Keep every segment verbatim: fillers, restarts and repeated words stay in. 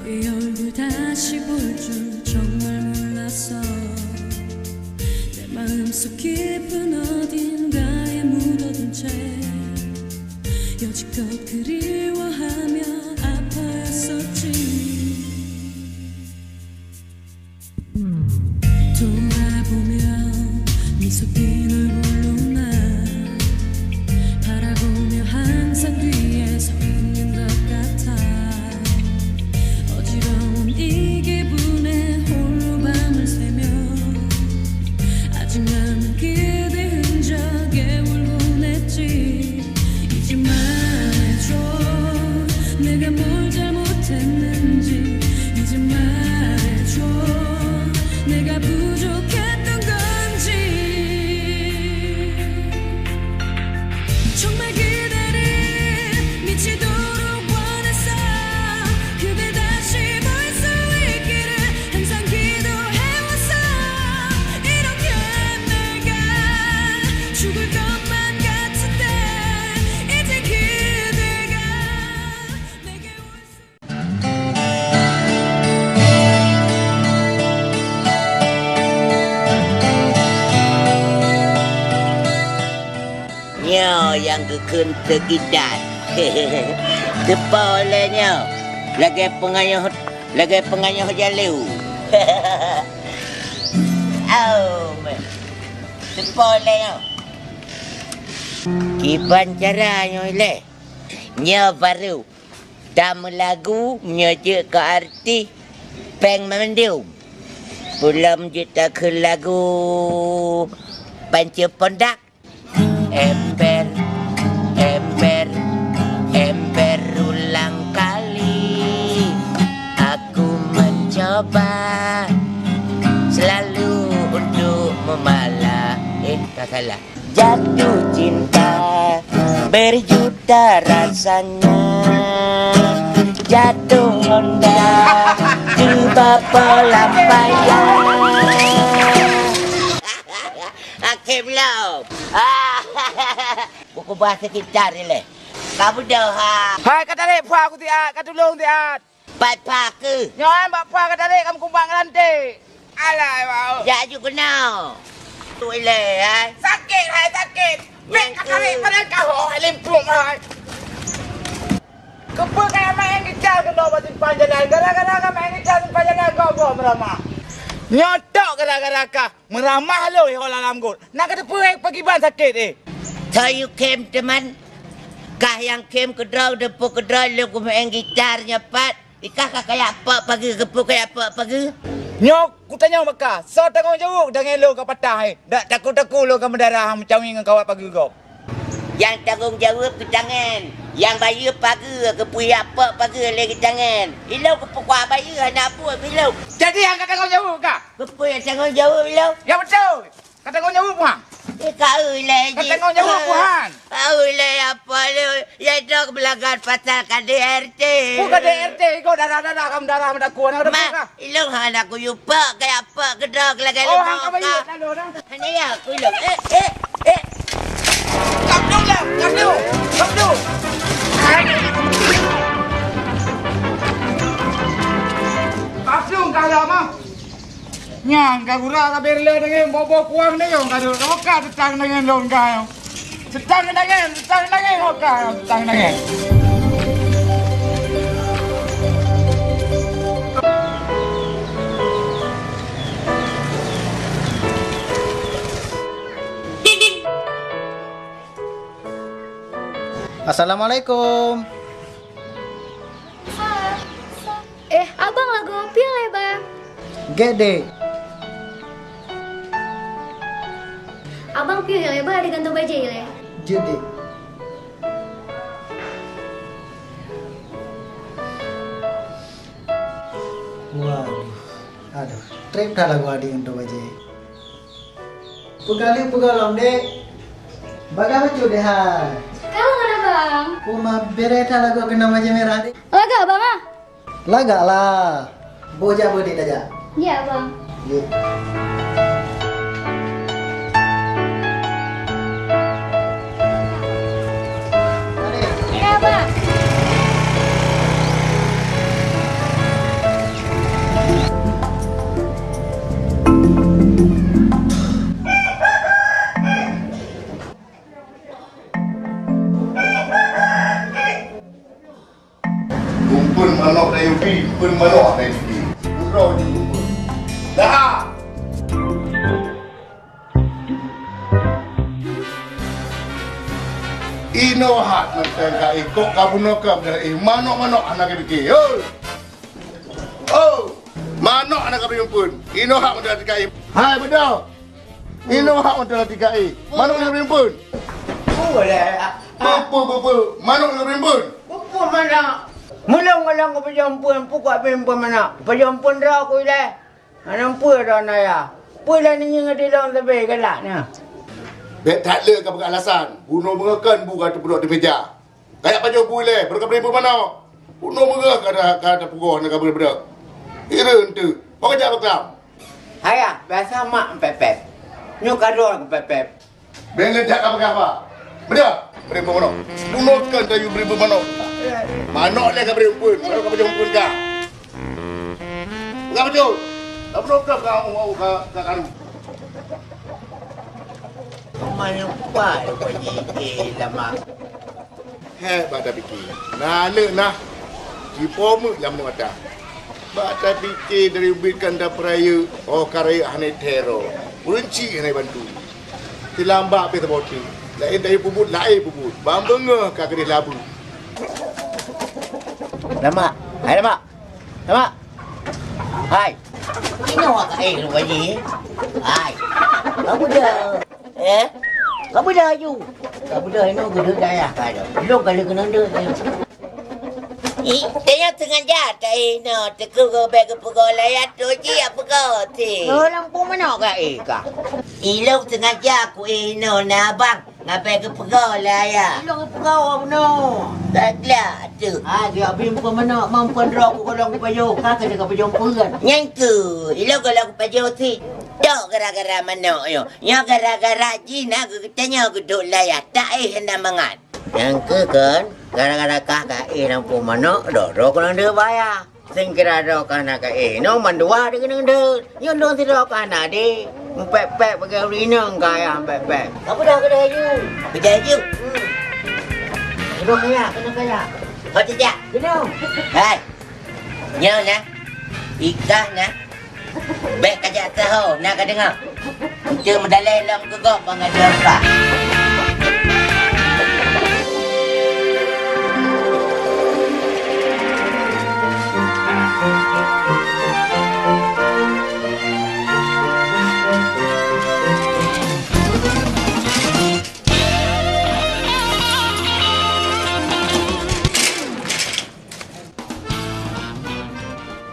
너의 얼굴 다시 볼 줄 정말 몰랐어. 내 마음속 깊은 어딘가에 묻어둔 채 여지껏 그리워하며 아파했었지. 돌아보면 미소 tin 얼굴로 날 바라보며 항상 뒤에 서 있는 것 같아. 어지러운 이 기분에 홀로 밤을 새며 아직 남은 그대 흔적에 울곤 했지. 이제 말해줘, 내가 뭘 잘못했는지. 이제 말해줘, 내가 부족했던 건지. 정말 그대를 미치도록 원했어. 그대 다시 볼 수 있기를 항상 기도해왔어. 이렇게 내가 죽을 것만 같은데 이제 그대가 내게 올 수 Nyoe nyang geukheun teukidan. Teupo lé nyoe, lagée peungayoh, lagée peungayoh jaleu. Au, teupo lé nyoe. Kiban cara nyoe lé? Nyoe baru. Tameulagu meunyoe jeuet keu artis péng mandum. Peulom jeuet takheun lagu Panca Pondak. Ember, ember, ember ulang kali. Aku mencoba selalu untuk memala. Eh, tak salah. Jatuh cinta berjuta rasanya. Jatuh honda di bapa lampaya. Akhé belom. Kukuba sekitar ilée. Ka beudôh ha. Hai ka tarek pha ku siat, ka tulông siat. Pat pha keuh. Nyoe bak pha ka tarek kamu kumbang ranté. Alah, bau. Jak ju keunoe. Tu ilée, eh. Sakét hai sakét. Bek ka tarek padahal ka ho hai limpung hai. Keupeue ka main gitar keunoe bak simpang jalan? Gara-gara ka main gitar simpang jalan gogoh meuramah. Nyoe tok gara-gara ka meuramah lôn ho lam got. Na ka teupeue pakiban sakét eh. So you came teman. Kah nyang khém keudroe deupeu keudroe lôn keumeung gitar nyoe pat. Ikah ka kayak pok pageue, keupeue kayak pok pageue? Nyoe kutanyong bak kah, soe tanggong jaweueb tangen lôn ka patah eh? Dak taku-taku lôn ka meudarah meucawi ngon kawat pageue gob. Nyang tanggong jaweueb geutangen, nyang bayeue pageue keupeue yak pok pageue lé geutangen. Ilôn keupeue kuah bayeue hana buet bilông. Jadi nyang ka tanggong jaweueb kah? Keupeue nyang tanggong jaweueb ilôn? Ya beutôi. Ka tanggong jaweueb, Puhan. Eh, ka eu ilée jih. Ka tanggong jaweueb, Puhan. Ka eu ilée apa lé? Ya, itu keubelagan pasal K D R T. Bukan D R T, kau darah-darah, kamu darah meudaku, anak Ma, ilong hana kuyupak, kayak apa kedok lagi. Oh, hang ka bayu, lalu dah. Hana ya, kuyup. Eh, eh, eh. Kapdung lah, kapdung, kapdung. Kapdung kah lah, Ma? Nyang ka gura ka berle dengan bobo kuang dengan ka dulu ka teutang dengan lôn ka. Teutang dengan, teutang dengan ka, teutang dengan. Assalamualaikum. Eh, abang lagoe pion lé, Bang? Gét deh. Abang pion lé, Bang, ada gantung bajée lé. Jeuet deh. Waduh. Aduh, trép that lagoe adik gantung bajée. Peugah lé peugah lom, Dek. Bagah bacut deh hai. Kalau mana bang? Uma bere that lagoe keunoe bajée mirah, Dek. Lagak bang ah. Lagak lah. Boh jak beudik tajak. Ya bang. Ye. Ya bang. Pun manok dayubi, pun manok dayubi. Uroe jumpa. Dah. Inoe hat mantong ka ikok ka bunoe ka dah eh manok-manok hana ka pike. Hoi. Oh, manok hana ka pike pun. Inoe hat mantong ka ikok. Hai bedoe. Inoe hat mantong ka ikok. Manok hana ka pike pun. Boleh. Peue, peue, peue, peue. Manok hana ka pike pun. Peue manok. Mulong-mulong ka pajôh pun, pukok pike pun manok. Pajôh pun droe ku ilée. Hana peue droe naya. Peue lah neungieng di lôn sabe galak nyan. Bék that le ka peugah alasan. Bunoe beungoh kon bu ka teupeudok di meja. Kajak pajoh bu ilée, barô ka bri bu manok. Bunoe beungoh ka da, ka da peugoh na ka bri beudok. Hireuen teuh. Ho kajak beuklam. Ayah, biasa mak pepet. Nyoe ka droe pepet. Bék ngeujak ka peugah ba. Beudôh, bri bu manok. Bunoe kon tayue bri bu manok. Manok lé ka bri eumpeuen, barô ka pajoh eumpeuen ka. Ka pajoh. Ka pajoh ka, ka, ka, ka karu. Manok pai ko nyi, eh, lama. Hék, bak tapike. Na aneuk nah, jipoh meuet lam mata. Bak tapike dari ubit kan tapeurayeuk, oh, ka rayeuk hana tero. Ureueng chik hana bantu. Silambak pih saboh teuk. Laén tayue peubuet, laén peubuet. Ban beungoh ka keudeh labeue. Lamak. Hai, Lamak. Lamak. Hai. Inoe ka éh rupajih. Hai. Kamu dah. Eh? Kamu dah aju. Kamu dah inoe geudeuk dayah ka dah. Belum kali kena deuk. Ih, tanya sengaja tak inoe teku gobek geupeugah layat tu ji apa kau ti? Oh, lampu mana ka éh ka? Ilong sengaja ku inoe na abang. Ngapai geupeugah lé ayah? Ilong geupeugah bunoe. Dak glak tu. Ah, dia abim pun manok, mampan droe ku golong ku pajoh, ka kena ka pajoh peuet. Nyan tu, ilong golong ku pajoh si. Tok gara-gara manok yo. Nyo gara-gara ji na geutanyoe geudok layah, tak éh hana mangat. Nyan keuh kan, gara-gara kah ka éh lampu manok, dok droe ku nang deuh baya. Singkira droe ka na ka éh, nyoe mandua di keuneuk deuh. Nyoe dong sidroe ka na di. Mupék-pék bagi ureueng inong ka ayah mupék-pék. Ka peugah keudeh aju. Keudeh aju? Hmm. Keunoe kaya, keunoe kaya. Kau cicak? Keunoe. Hai. Nyoe na. Ikah na. Bék kajak saho, na ka deungoe. Eunteuk meudalai lom keu gob bangai dua rukah.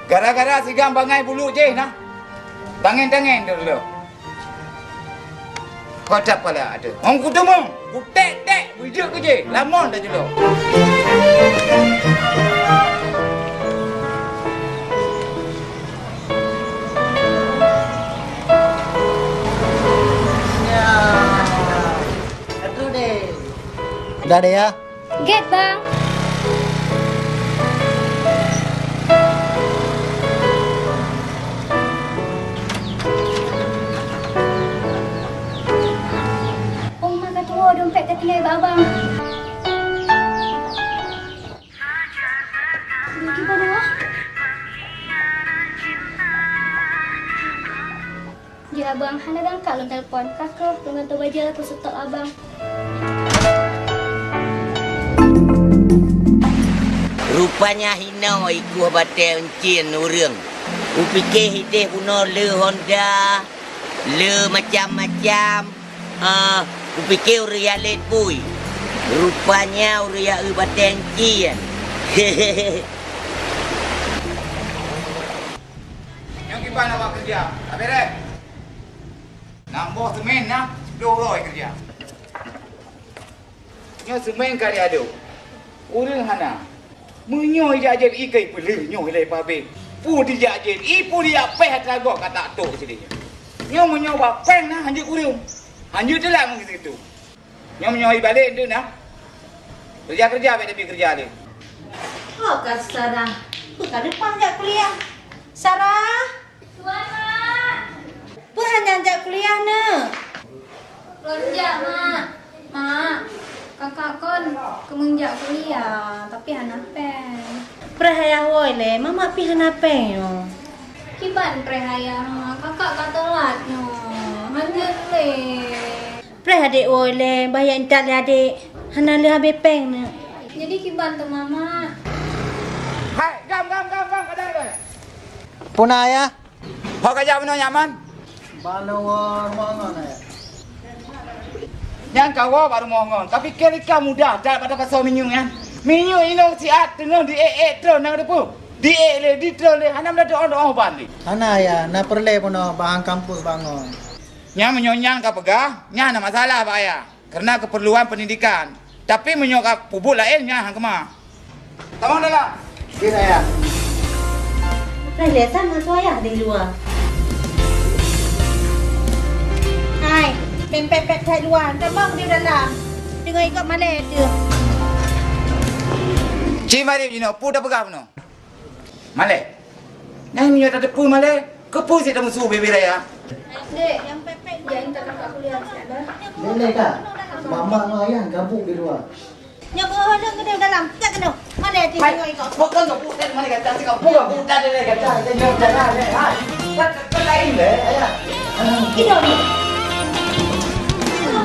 Gara-gara sigam bangai buluk jih na. Tangen-tangen dulu. Kocap pala ada. Hong kuteumong, kutek-tek, bujek ke jih. Lamon dah jelo. Ya. Aduh deh. Dah deh ya. Gét, Bang. Oma ka tuwoe, dompet ka tinggai bak abang. Aduh, gimana, ah? Jeuet abang, hana gangkat lôn telepon. Ka kheueh lôn gantoe bajèe keu seutôt abang. Rupanya hinoe ikueh batèe euncien ureueng. Kupike hideh bunoe le Honda, le macam-macam. Ah, kupike ureueng jak lét bui. Rupanya ureueng jak eu batèe euncien. Nyang kiban awak keureuja. Ka bèrèh. Nam boh seumén na, siplôh uroe keureuja. Nyoe seumén ka diadôh. Ureueng hana. Meunyoe ijak jép ié ka ipeuleueh nyoe ilèe pabéh. Peue dijak jép ié, peue dijak péh atra gob ka tak tok sidéh nyoe. Nyoe meunyoe ba péng na hanjeuet ureueng. Hanjeuet teulat ngon situ. Nyoe meunyoe ibalek nteuk na. Keureuja-keureuja bèk tapi keureuja lé. Oh, ka Sarah. Bukan depan jak kuliah. Sarah! Tuan, Mak. Peue hana jak kuliah, Neuk? Lôn jak, Mak. Mak, kakak kon keumeung jak kuliah, tapi hana péng. Preh ayah woe lé, mamak pih hana péng nyoe. Kiban preh ayah, kakak ka teulat nyoe. Hanjeuet lé. Preh adék woe lé, bah jak intat lé adék. Hana lé habéh péng nyoe. Jadi kiban teuma, Mak? Hai, gam, gam, gam, gam, kadang deh. Peue na, Ayah? Ho ka jak bunoe nyan, Man? Bak rumoh ngon, Ayah. Nyan kawoe bak rumoh ngon, tapi keu lika mudah that bak tapasoe minyeuk nyan. Minyeuk inoe siat teungoh diék-ék treun na teupeue. Diék lé, ditreun lé, hana meudoá-doá ban lé. Hana, Ayah, na peureulée bunoe bak han kampus bak ngon. Nyan meunyoe nyan ka peugah, nyan na masalah bak Ayah. Karena keperluan pendidikan. Tapi meunyoe ka peubuet laén nyan han keumah. Tamong dalam. Jeuet, Ayah. Hai, lé sama su ayah di luwa. Hai, pempek-pek that luwa, tamong di dalam. Deungoe ikot malée teuh. Ci Marieb jinoe, peue tapeugah bunoe? Malée. Nyan meunyoe tateupeue malée, keupeue sit tameusu bibée raya? Dek, nyang pepek nyang intat kakak kuliah siat dah. Lé, lé, Kak. Mama ngon ayah gabuk di luwa. Nyoe beuh leueng keunoe dalam. Jak keunoe. Malée di luwa ikot. Bukan gabuk tadi, malée gata, gabuk, gabuk tadi, lé, gata, gata, nyoe jalan, lé, hai. Kan, kan lain, lé, ayah. Keunoe ni.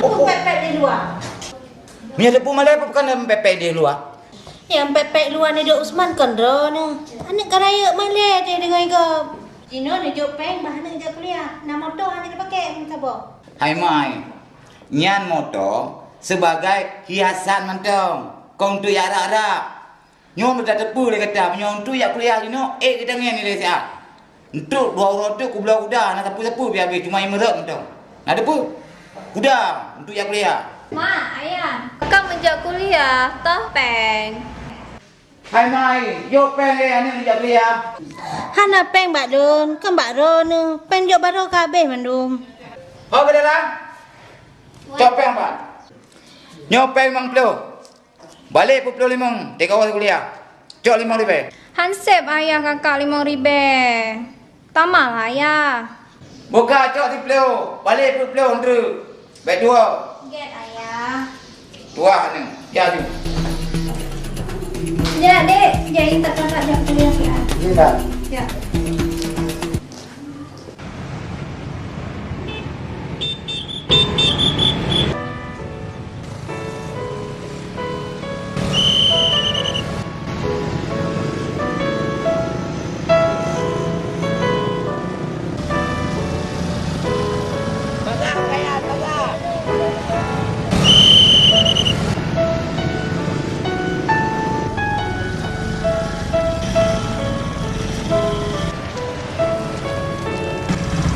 Aku pepek di luwa. Meunyoe teupeu malée, apa bukan pepek di luwa? Nyang pepek luwa ni Dok Usman kon droeneuh. Aneuk ka rayeuk malée teuh deungon gob. Jinoe neujok péng bah aneuk jak kuliah. Na moto hana jipakée meusaboh. Hai mai, nyan moto sebagai hiasan mantong, kon untuk jak rak-rak. Nyoe meutateupeue lé gata, meunyoe untuk jak kuliah jinoe, ék geutangieng nilai siat. Enteuk dua uroe teuk kubloe kuda, na sapeue-sapeue pih habéh, cuma imeureuek mantong. Na teupeue? Kuda, enteuk jak kuliah. Mak, ayah, kakak meujak kuliah, toh péng? Hai mai, jok péng lé aneuk jak kuliah. Hana péng bak lôn, kon bak droeneuh. Péng jok baroe ka habéh mandum. Ho, Bella. Cok péng pat. Nyoe péng limong ploh. Balek peuet ploh limong, teuka kuliah. Cok limong ribèe. Han sép ayah kakak limong ribèe. Tamah lah ayah. Boh ka cok siploh, balek peuet ploh, Ndru. Bèk tuwoe. Gèt ayah. Tuah ni, ya tu. Ya, Dek. Ya, intat kakak jak kuliah ya. Ya. Ya.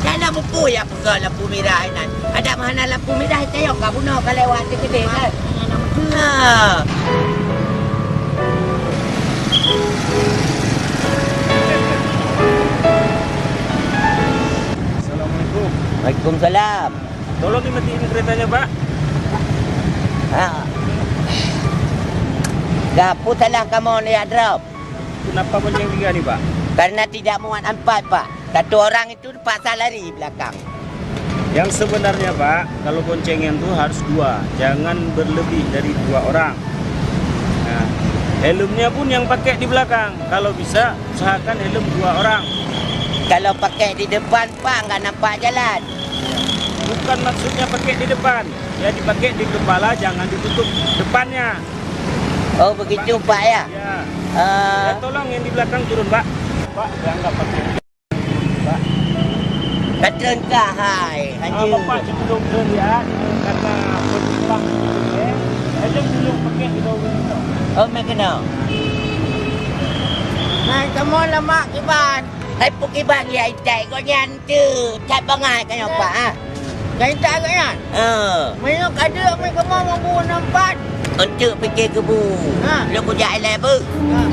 Nyan na muphom ya peugah lampu mirah inan. Adak meuhana lampu mirah, tayong ka bunoe ka lewat teukeudeh kan. Ha. Assalamualaikum. Waalaikumsalam. Tolong dimatiin keretanya, Pak. Ha. Gapu salah kamoe ni, Adrob? Kenapa bonceng tiga ni, Pak? Karena tidak muat empat, Pak. Satu orang itu terpaksa lari belakang. Yang sebenarnya, Pak, kalau boncengan tuh harus dua, jangan berlebih dari dua orang. Nah, helmnya pun yang pakai di belakang. Kalau bisa, usahakan helm dua orang. Kalau pakai di depan, Pak, nggak nampak jalan. Bukan maksudnya pakai di depan. Ya, dipakai di kepala, jangan ditutup depannya. Oh, begitu, Pak, ya? Ya. Eh. Ya, tolong yang di belakang turun, Pak. Pak, dianggap pakai, Pak. Patron kah, hai? Ah, Bapak cukup turun, ya. Karena berlimpah, eh. Helm dulu pakai di bawah. Oh, meukeunong. Nah, kamoe lemak kiban. Hai, peukiban ya itai, kok nyan tu, cat bangai ka nyoe, Pak, ha? Ka itai kok nyan? Eh. Meunyoe ka deuk, meukamoe mambu nampat. Untuk pikir kebu. Ha. Lôn kujak ilée beuh. Ha.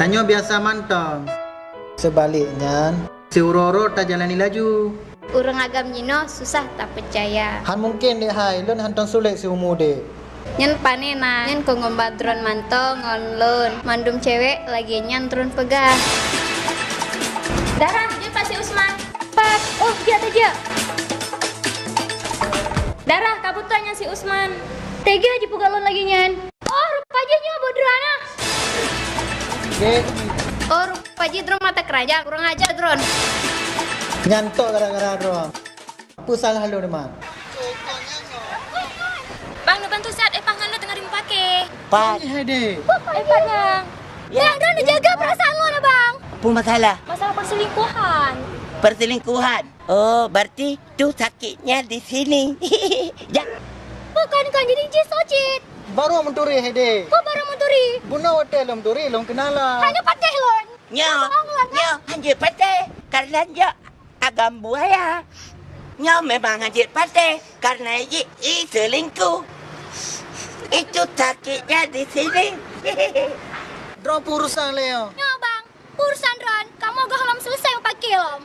Tanyoe biasa mantong. Seubalek nyan, siuroe-uroe tajalani laju. Ureuëng agam jinoe susah tapeucaya. Han mungken, Dek hai, lôn hantom sulet siumu, Dek. Nyan pané na, nyan kon gomba droen mantong ngon lôn. Mandum cewek lagèe nyan droen peugah. Dara, jeuet pat si Usman. Pat, oh, jak tajak. Dara, ka beutôi nyan si Usman. Teuga jipeugah lôn lagèe nyan. Oh, rupa jih nyoe boh droen ah. Dek. Oh, rupa jih droen mata keranjang. Kurang ajar droen. Nyan tok gara-gara droen. Peue salah lôn, Man? Bang, neubantu siat, eh, pah ngon lôn teungoh dimeupaké. Pat. Hai, Dek. Eh, Pat, Bang. Ya. Bang, droen neujaga perasaan lôn, Bang. Peue masalah? Masalah perselingkuhan. Perselingkuhan? Oh, berarti tu sakitnya di sini. Jak. Bukan, kan jadi jih sakét. Baru meuturi, hai, Dek. Kok baru meuturi? Bunoe watèe lôn meuturi, lôn keunala. Hana patéh lôn. Nyoe, nyoe, hanjeuet patéh. Karena nyoe agam buaya. Nyoe memang hanjeuet patéh karena i, i selingkuh. Itu sakitnya di sini. Droe peue urusan lé nyoe? Nyoe, Bang, peue urusan droen, kamoe gohlom selesai meupaké lom.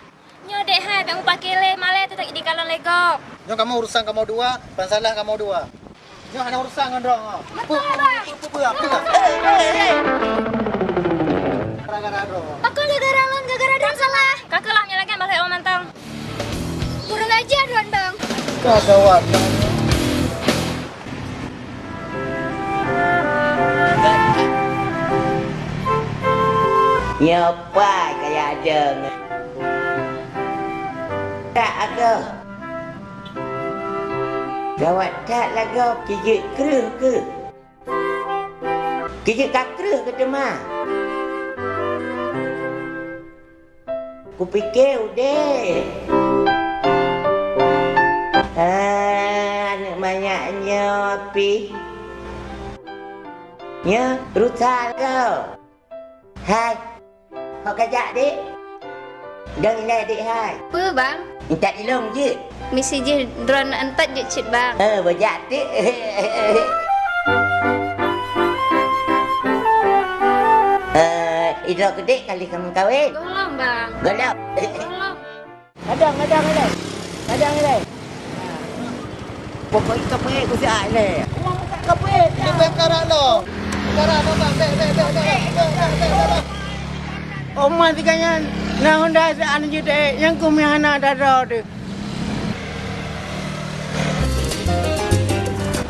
Nyoe, Dek, hai, bèk meupaké lé, malèe teutap dikalon lé gob. Nyoe kamoe urusan kamoe dua, ban salah kamoe dua. Nyoe hana urusan ngon droe. Betul, Bang. Peue, peue, peue, peue, peue? Gara-gara droe. Pakon gara-gara lôn, gara-gara droen salah. Ka keuh lah, nyoe lagèe bak lhèe mantong. Kurang ajar droen, Bang. Ka gawat. Nyoe pai kaya deueng. Tak agoe. Gawat that lagoe, kijeuet kreueh keuh. Kijeuet ka kreueh keuh teuma. Kupike udeb. Ah, aneuk manyak nyoe pih. Nyoe, rusa lagoe. Hai. Ho kajak, Dek? Dong ilèe, Dek, hai. Peue, Bang? Intat ilôn jeuet. Misi jih droeneuh intat jeuet cit, Bang. Eh, bajak teuk. Eh, idroe keu Dek kali kamoe kawen? Gohlom, Bang. Gohlom. Gohlom. Kadang, kadang ilèe. Kadang ilèe. Pokok ikan peuet ku siat ilèe. Ikan peuet. Ini bèk karak lo. Karak lo, Bang. Bèk, bèk, bèk, bèk. Oma tiga nyan, na honda siat anu jeuet, eh, nyang kumi hana dada tu.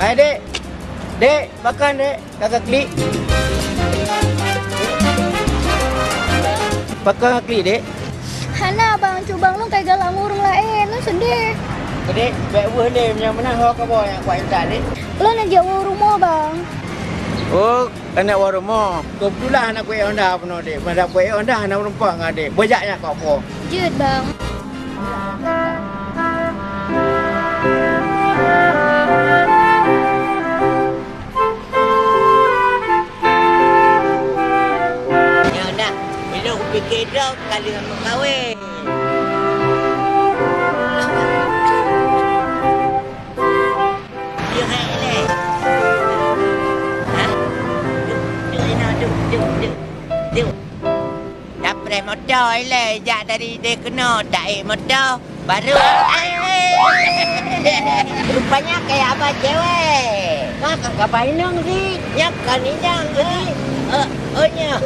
Hai, Dek. Dek, makan, Dek. Ka klik. Pakon klik, Dek? Hana, Bang. Cubang lôn kai galak ngon ureueng laén. Lôn seudeh. Dek, bèk weueh lé. Meunyoe meunan ho kamoe nyang kuat intat, Dek. Lôn neujak woe rumoh, Bang. Oh, keuneuk woe rumoh. Keubeutulan hana kuék Honda bunoe, Dek. Meunyoe kuék Honda hana meurumpok ngon Dek. Beujak nyan kok po. Jeuet, Bang. Nyoe dah, ilôn kupike droe ka lheueh meukawen. Yuk, hai, ilèe. Ha? Duk, duk, inoe, duk, duk, duk. Duk. Tapreh moto ilèe, jak dari idéh keunoe, taék moto, baru. Rupanya kayak abang cewek. Nah, kakak inong sih. Nyak kan inong sih. Eh, oh, nyak.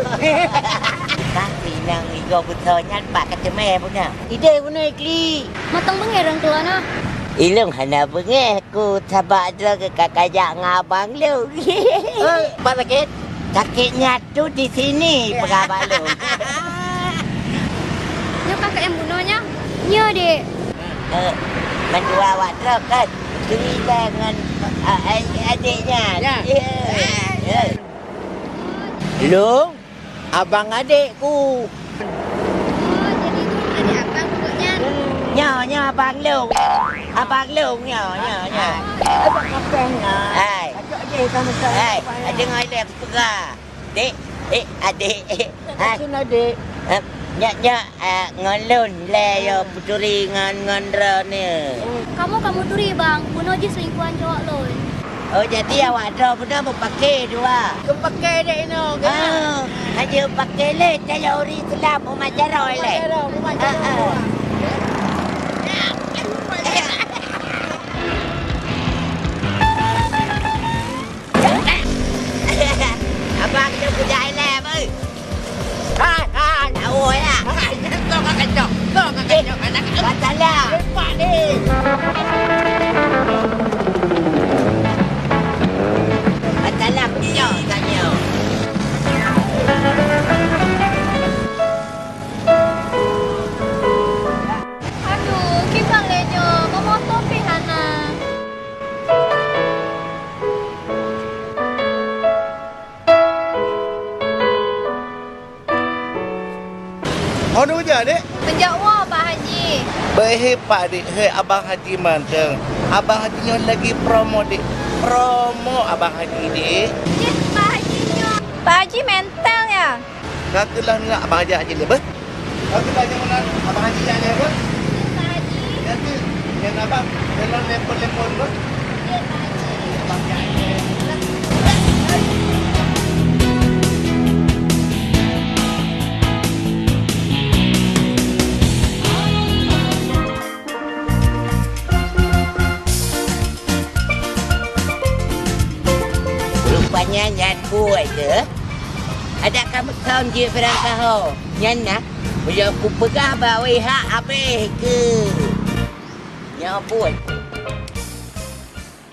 Nah, inong igo beutôi nyan bak kateumé puna. Idéh puna ikli. Matang beungéh rang keulana. Ilong hana beungéh ku sabak droe ka kajak ngon abang lôn. Eh, pat sakét? Sakét nyan tu di sini peugah bak lôn. Nyoe kakak nyang bunoe nyan? Nyoe, Dek. Eh, mandua awak droe kan? Cerita ngon, eh, adék nyan. Ya. Ya. Ya. Lôn, abang adék ku. Oh, jadi tu adék abang pokoknya. Nyoe, nyoe abang lôn. Abang lôn nyoe, nyoe, nyoe. Abang abang nyoe. Hai. Ajak je sama-sama. Hai, deungoe lé aku peugah. Dek, eh, adék. Hai. Maksud adék? Eh, nyak, nyak, eh, ngon lôn lé yo peuturi ngon, ngon droeneuh. Kamoe ka meuturi, Bang. Bunoe jih selingkuhan cowok lôn. Oh, jadi awak droe bunoe meupaké dua? Meupaké dek inoe, kan? Ah, hana meupaké lé, kaya ureueng Islam, umat jaroe lé. Umat jaroe, umat jaroe. Ah, ah. Bang, dia punya ilai, bang. Hai, hai. Tahu ya. Hai, kau kat kacau. Kau kat kacau. Anak kacau. Bacalah. Lepak ni. Bacalah, kacau, kacau. Aduh, kiban lé nyoe, meumotong pih hana. Ho neujak, Dek? Meujak woe, Pak Haji. Beuhe, Pak, Dek. He, Abang Haji mantong. Abang Haji nyoe lagi promo, Dek. Promo Abang Haji, Dek. Cit, Pak Haji nyoe. Pak Haji mental ya? Ka keuh lah nyoe Abang Haji, Haji lé beuh. Ka keuh lah nyoe meunan Abang Haji jak lé beuh. Pak Haji. Ya keuh. Nyan Abang, dalam telepon-telepon beuh. Rupanya nyan buet keuh. Adak ka meusom jeuet barang kaho. Nyan na, meunyoe kupeugah bak wéh hak habéh keuh. Nyoe buet.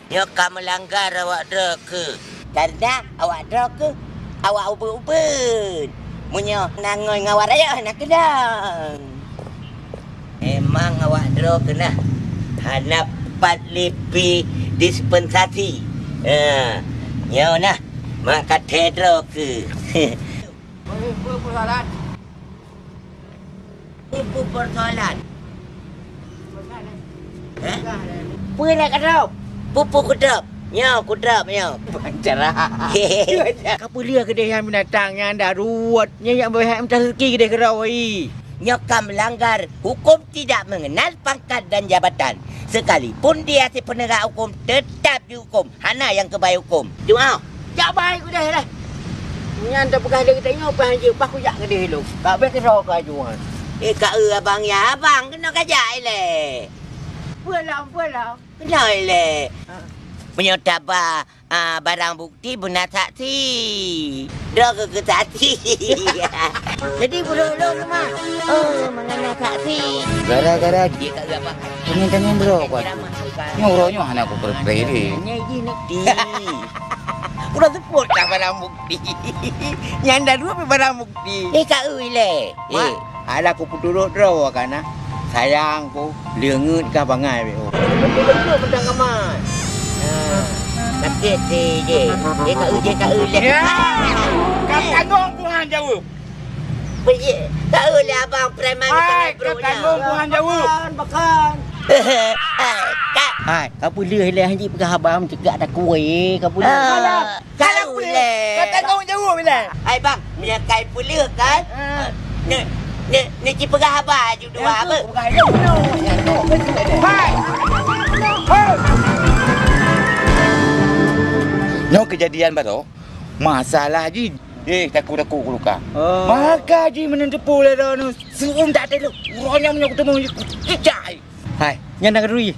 Nyoe ka meulanggar awak droe keuh. Kareuna awak droe keuh awak ubeut-ubeut. Meunyoe na ngon awak rayeuk hana keudang. Memang awak droe keuh na hana pat lé pi dispensasi. Ha, nyoe na mak kathé droe keuh. Peue, peue, peue soalan? Peue, peue persoalan? Eh? Peue nak keudrob? Peue, peue keudrob? Nyoe, keudrob nyoe. Pancara. Ka peuleueh keudeh nyan binatang nyan dak ruwet. Nyan nyang beuhek meucah rezeki keudeh keudroe. Nyoe ka melanggar hukum tidak mengenal pangkat dan jabatan. Sekalipun dia si penegak hukum, tetap dihukum. Hana nyang keubai hukum. Cuma, jak bai keudeh leh. Nyan tapeugah lé geutanyoe, paih jeuet, paih kujak keudeh lôn. Ka bék keudroe keu ajuan. Eh, ka eu abang ya, abang keunoe kajak ilée. Peue lom, peue lom? Keunoe ilée. Ha. Meunyoe taba, ah, barang bukti beuna saksi. Droe keu keu saksi. Jadi, bunoe lôn teuma. Oh, mangana saksi. Gara-gara jih ka eu abang. Tanyong-tanyong droe kuat. Nyoe uroe nyoe hana kupeureukreh lé. Nyan jih nukti. Udah seupôt lah barang bukti. Nyan dah dua pih barang bukti. Eh, ka eu ilée. Mak, eh. Alah kupeuturot droe kana. Sayang ku, leungeut ka bangai beo. Beutôi-beutôi mantong aman. Ha, sakét si jih. Eh, ka eu jih, ka eu ilée. Ya. Ka tanggong Tuhan jaweueb. Beuye, tahu lé abang preman hai, keutanggong Tuhan jaweueb. Bukan, bukan. Hai, ka peuleueh lé Haji peugah haba meucegak takue, ka peuleueh. Ah, ka peuleueh. Ka tanggong jaweueb ilée. Hai bang, meunyoe kai peuleueh kan? Ah. Ni, ni, ni ci peugah haba aju dua apa? Hai. Hai. Nyoe keujadian baroe, masalah jih. Eh, takue-takue kuluka. Oh. Maka jih meunan teupeu lé droeneuh, seuuem that teulok. Uroe nyan meunyoe kuteumé jih, kucicak jih. Hai, nyan na keuduri.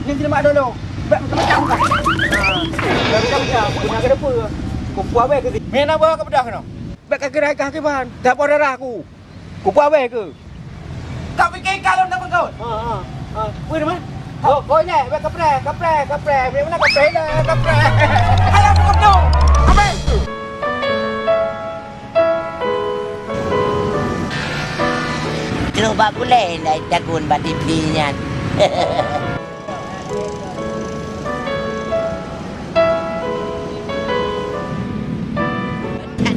Nyan jeuet mak dolo. Bèk macam-macam ka. Ha, bèk macam-macam. Kena keudeupe. Kupuah bèk keu si. Meunan bah ka peudah keunoe. Bèk ka keurai kah kiban. Tapoh darah ku. Kupuah bèk keu. Kau fikir kalau nak betul? Ha, ha, ha. Apa nama? Oh, kau ingat, kapreh, kapreh, kapreh. Bila mana kapreh dah, kapreh. Alah, betul. Apa itu? Terus bak gulai nak jagun bak T V nyan.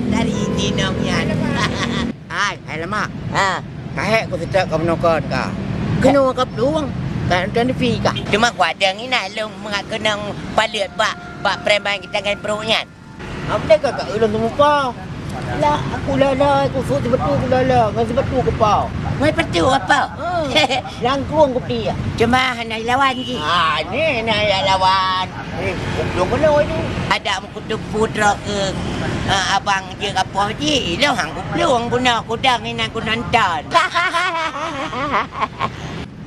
Dari jinong nyan. Hai, hai lemak. Ha. Kahek ku seutôt ka meunokot ka. Keunoe ka plueng, ka nonton T V ka. Teuma kuadang inan lôn mangat keunong paleuet bak, bak preman geutangan brok nyan. Amdeng ka, ka ulôn teumupa. Lah, aku lala, ku sôk sibeutôi ku lala, ngon sibeutôi ku pa. Ngon sibeutôi apa? Ha, langkong ku pih. Teuma hana lawan jih. Ah, ni hana lawan. Eh, goblok keunoe tu. Ada Kuteupeu droe keu, eh, abang jeuet ka poh jih, ilôn han kuplueng bunoe kudong inan kunonton.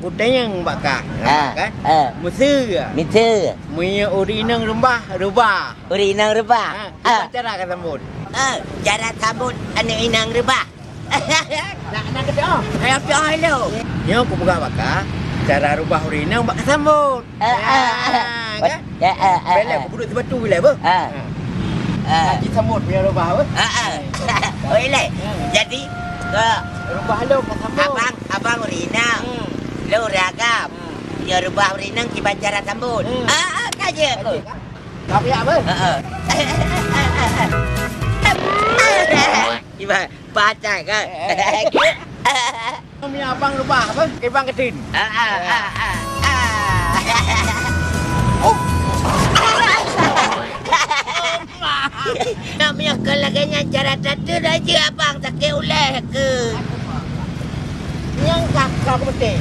Kutanyong bak kah, ah, kan? Ah. Miseue. Miseue. Meunyoe ureueng inong reubah, reubah. Ureueng inong reubah. Ha, ah. Kiban cara ka sambot. Eh, cara sambot aneuk inong reubah. Nak, nak keuteuk? Hai, keuteuk hai lôn. Nyoe kupeugah baka, cara reubah ureueng inong bak sambot. Eh, eh, eh. Ah, kan? Eh, eh, eh, Bèk lé, eh. Kupeuduk sibatu ilèe, beuh. Eh. Ah. Eh. Nak jisambot meunyoe reubah, beuh. Eh, eh. Oh, ilèe. Hmm. Jadi, ke reubah lôn bak sambot. Abang, abang ureueng inong. Hmm. Lôn ureueng agam. Hmm. Meunyoe reubah ureueng inong, kiban cara sambot. Hmm. Ah, ah, ka jeuet. Ka jeuet, kan? Tapi ya, beuh? Heeh. Iban, patai kan? Eh, eh. Kami abang reubah, beuh? Iban keutin. Ah, ah, ah, ah, ah. Oh. Nak meunyoe keu lagèe nyan cara tateun aja abang sakét ulèe keu. Nyang ka, ka kupeuteh.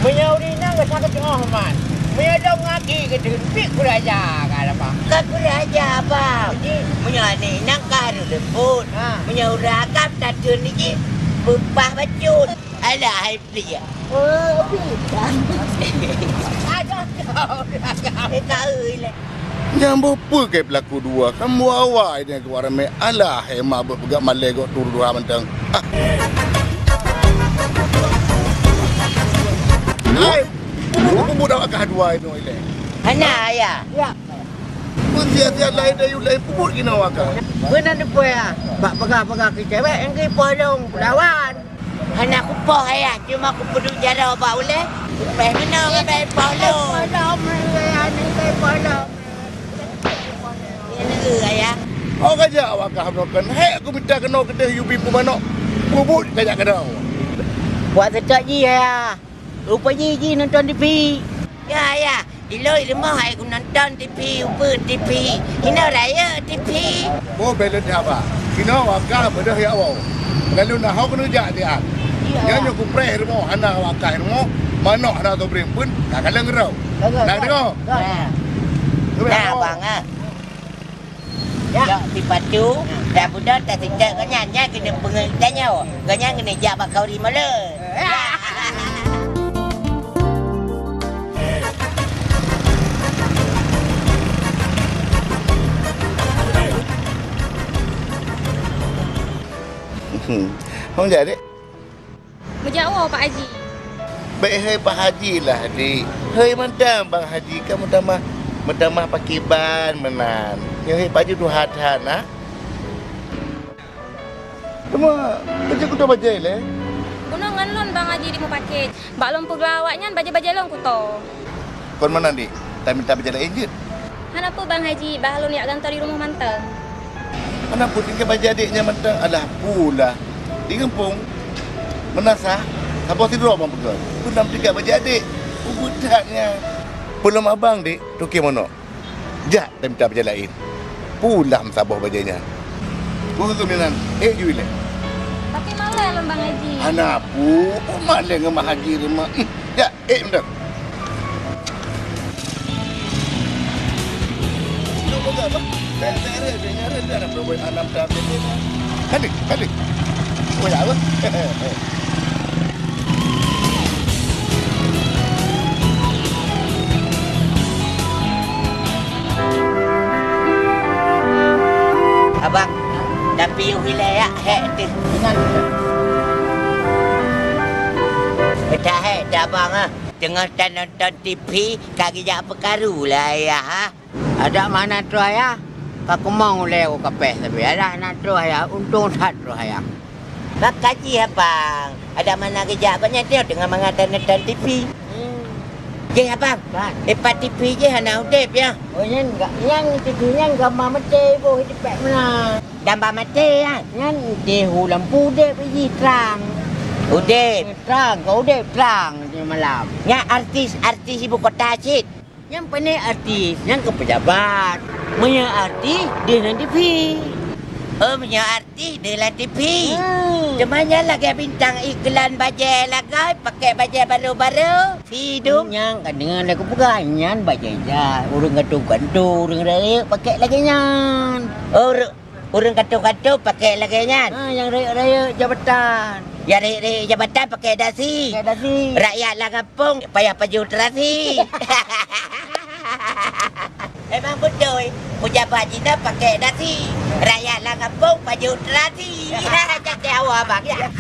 Meunyoe ureueng inong gata ka teungoh man. Meunyoe lôn ngaji geuteun, pih kureueng aja ka lapa. Ka kureueng aja, Abang. Jadi, meunyoe aneuk inong ka harôh leumbot. Ha. Meunyoe ureueng agam tateun jih, beupah bacut. Alah, hai pih. Oh, pih. Aduh, kau ureueng agam. Eh, kau ilèe. Nyang boh peue keu peulaku dua, kan buawa idéh keuluwa ramé. Alah, hai mak beuet peugah malèe gok tuha mantong. Ah. Hai, peubuet, peubuet awak kah dua inoe ilèe? Hana, Ayah. Ya. Peusiat-siat laén dayuh laén peubuet keunoe awak kah. Beuna teupeue, ya. Bak peugah-peugah keu cewek, engki poh lôn lawan. Hana kupoh, Ayah, cuma kupeuduek jaroe bak ulèe. Kupéh meunoe ngon bèe poh lôn. Iya, Ayah. Oh, ka jak awak kah meunoe kan. Hék, aku mita keunoe keudéh yubi peumanok. Peubuet ka jak keunoe. Buat seutôt jih, Ayah. Rupajih jih nonton T V. Ya, Ayah. Ilôn i rumoh hai kunonton T V, ubeut T V. Inoe rayeuk T V. Oh, belét haba. Inoe awak kah beudôh ya woe. Lalu na ho keuneuk jak siat. Iya. Nyan nyoe kupreh rumoh, hana awak kah rumoh, manok hana teubriem pun, ka kaleng rau. Bagus, na bagus. Deungoe? Bagus. Nah, abang, ah. Ya. Cok sipatu, dah beudôh, dah sicak gobnyan, nyan keuneuk peungeut tanyoe. Gobnyan keuneuk jak bak kauri mole. Ya. Hong jadi? Meujak woe Pak Haji. Bèk hei Pak Haji lah, Dik. Hei mantong Bang Haji, ka meutamah, meutamah pakriban meunan. Nyoe hei Pak Haji tuha that na. Teuma, bajèe kuto bajèe lé? Bunoe ngon lôn Bang Haji di mupakét. Bak lôn peugah awaknyan bajèe-bajèe lôn kuto. Kon meunan, Dik, tamita bajèe laén jeuet. Hana peue Bang Haji, bah lôn jak gantoe di rumoh mantong. Hana peue tinggai bajèe adék nyan mantong, alah pulah. Di gampông, meunasah, saboh sidroe bang peugah. Peue nam tinggai bajèe adék, ubeut that nyan. Peulom abang, Dik, toke mono. Jak tamita bajèe laén. Pulah meusaboh bajèe nyan. Peue keuh meunan, ék ju ilèe. Tapi malèe lôn Bang Haji. Hana peue, peue malèe ngon Bang Haji rumoh. Hmm, jak, ék meunan. Kali, kali. Oh, ya, apa? Abang, tapi yue ilèe yak hék teuh. Ingat. Peucah hék teuh abang ah. Teungoh tanonton T V ka geujak peukaru lé ayah ah. Adak mana troh ayah? Ka kumong ulèe u kapéh sabe. Alah na troh ayah, untông that troh ayah. Bak kaji abang, adak mana geujak gobnyan teungoh mangat tanonton T V. Hmm. Jih abang, Bang. Dipat T V jih hana udép ya. Oh, nyan ga-, nyan T V nyan gamba maté boh di pek meunan. Gamba maté ya? Nyan deh u lampu udép jih trang. Udép. Trang, ka udép trang di malam. Nyan artis-artis ibu kota cit. Nyang pané artis, nyang keu pejabat. Meunyoe artis, deuh nan T V. Oh, meunyoe artis, deuh lam T V. Hmm. Teuma nyan lagèe bintang iklan bajèe lagoe, pakèk bajèe barô-barô, sidum. Nyang ka deungoe lé kupeugah, nyan bajèe jai. Ureueng gantoe-gantoe, ureueng rayeuk pakèk lagèe nyan. Oh, ru-, Ureueng kantô-kantô pakèk lagèe nyan. Ha, nyang rayeuk-rayeuk jabatan. Nyang rayeuk-rayeuk jabatan pakèk dasi. Pakèk dasi. Rakyat lam gampông payah pajoh terasi. Memang beutôi, pejabat jinoe pakèk dasi, rakyat lam gampông pajoh terasi. Cak-cak awak abang, ya.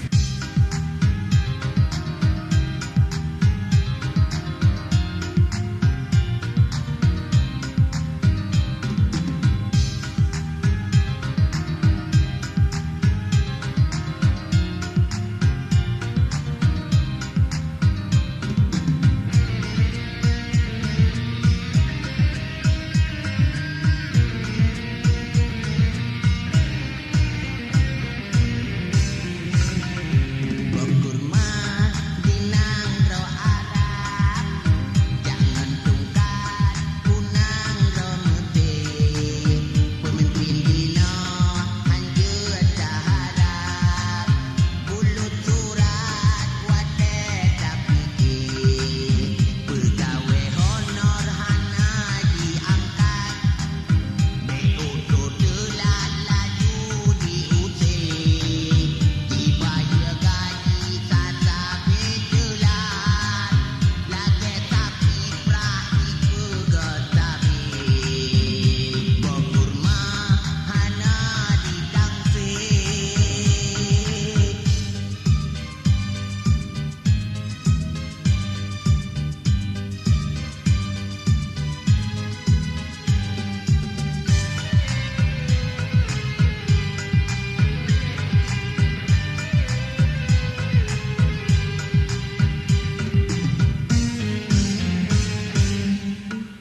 Peumimpin jinoe hanjeuet taharab, bulut surat watèe tapike, peugawée honor hana jiangkat, bèk utoe teulat laju jiuse, jibayeue gaji sasabe teulat. Lagèe sapi prah jipeugöt tabé, boh kurma hana jitangse.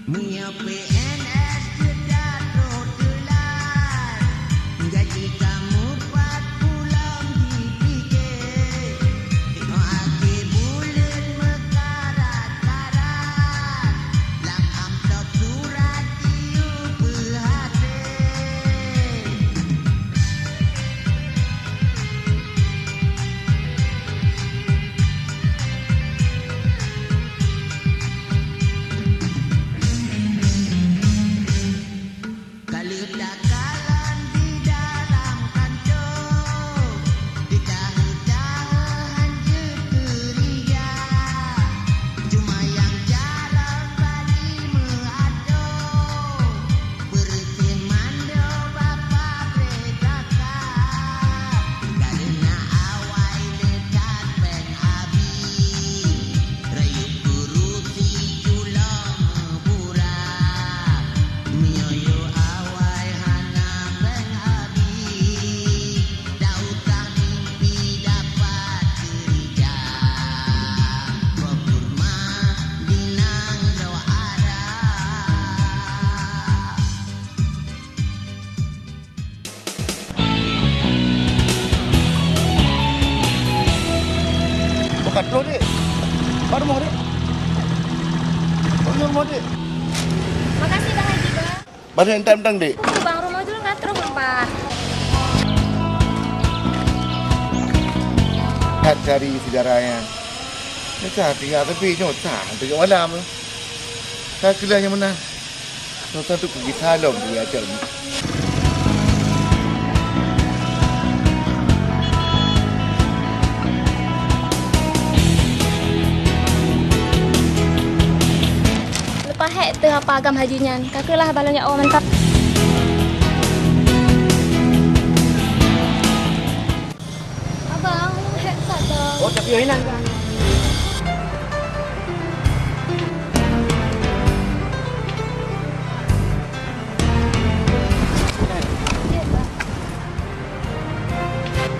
Meunyoe P N S teuka troh teulat, gaji kamoe pat pulang jipike. Teungoh akhé buleuen meukarat-karat, lam amplop surat jiyue peuhase. Ka lheueh takalon di dalam kantô, di tahe-tahe hanjeuet keurija. Cuma nyang carông bali meuadoe, beureuséh mandum bak pabrék zakat. Kareuna awai le that péng abi, rayeuk keurusi culông meuburak. Meunyoe awai hana péng abi, tak usah mimpi dapat keurija. Boh kurma di nanggroe Arab. Bukan tu, Dek. Baru mau, Dek. Baru mau, Dek. Makasih, Bang Haji, Bang. Baru entang-entang, Dek. Tunggu, Bang, rumah dulu nggak terus, Bang. Hat cari saudara yang nyusah tinggal, tapi nyusah untuk malam tu. Ka keulah nyang meunan. Nyusah tu pergi salon dia cari. Leupah hék teuh apa agam haji nyan, ka keulah balon nyak awak mantap. Abang, hék that, Bang. Oh, tapi inan kan.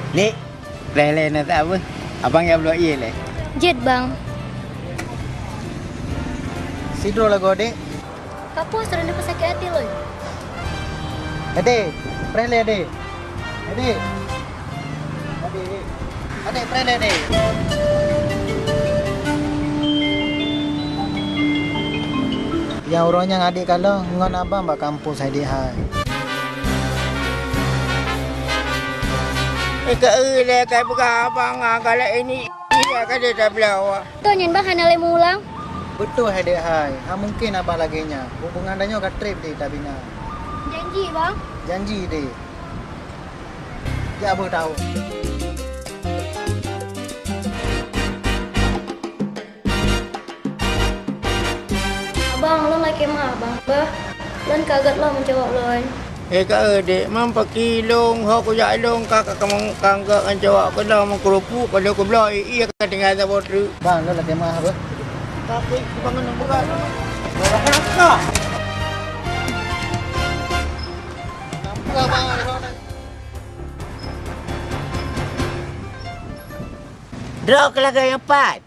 Nik, lé-lé na tak apa? Abang ya bloe ié lé. Jeuet, Bang. Sidroe lagoe, Dek. Ka puas droeneuh sakét até lôn. Adé, preh lé, Adé. Adé. Adé. Adé, preh lé, Adé. Nyang uroe nyan adék kalon ngon abang bak kampus hai, Dek hai. Eh, ka eu lé, ka peugah abang, ah, galak ini, iya ka deh tabloe. Toh nyan, Bang, hana lé meulang? Beutôi hai, Dek hai. Ha mungken abang lagèe nyan. Hubungan tanyoe ka trép deh tabina. Janji, Bang? Janji deh. Jak beuh tahu. Abang, lôn lakèe meu'ah, Bang. Beuh. Dan ka gét lom meucawök lôn. Eh, ka, eh, dek, mam paki lôn, ho kujak lôn, ka, ka, ka, meng-, ka gét ngon cawök keu lôn, meukeurupuk, ka lôn keubloe, ié ka tinggai saboh treuk. Bang, lôn lakèe meu'ah beuh. Tapi, bangun nang berat. Droe keu lagèe nyan pat.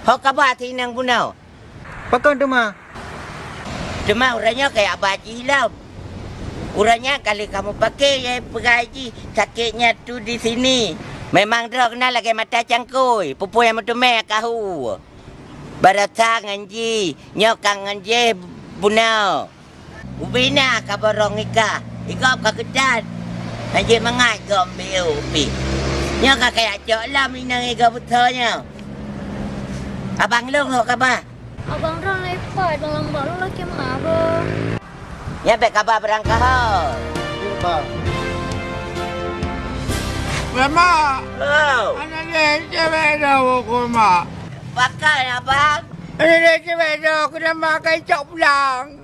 Ho kaba si inong bunoe? Pakon teuma? Teuma uroe nyoe kajak ba jih lom. Uroe nyan ka lheueh kamoe paké, ya, peugah jih sakitnya tu di sini. Memang droe keunan lagèe mata cangkôi, peue-peue nyang meuteumé kahu. Baroesa ngon jih, nyoe ka ngon jih bunoe. Ubé na ka barô nikah, i gob ka keutat. Hanjeuet mangat gob biôh pih. Nyoe ka kajak cok lom inong i gob beusoe nyoe. Abang lôn ho kaba? Abang droe na ipat, lôn lambak lôn lakèe meu'ah beuh. Nyan bèk kaba beurangkaho. Bang. Weh, Mak. Oh. Aneuk lé cewek dah ukum, Mak. Pakon, Abang? Aneuk lé cewek dah, keuneuk makai cok pulang.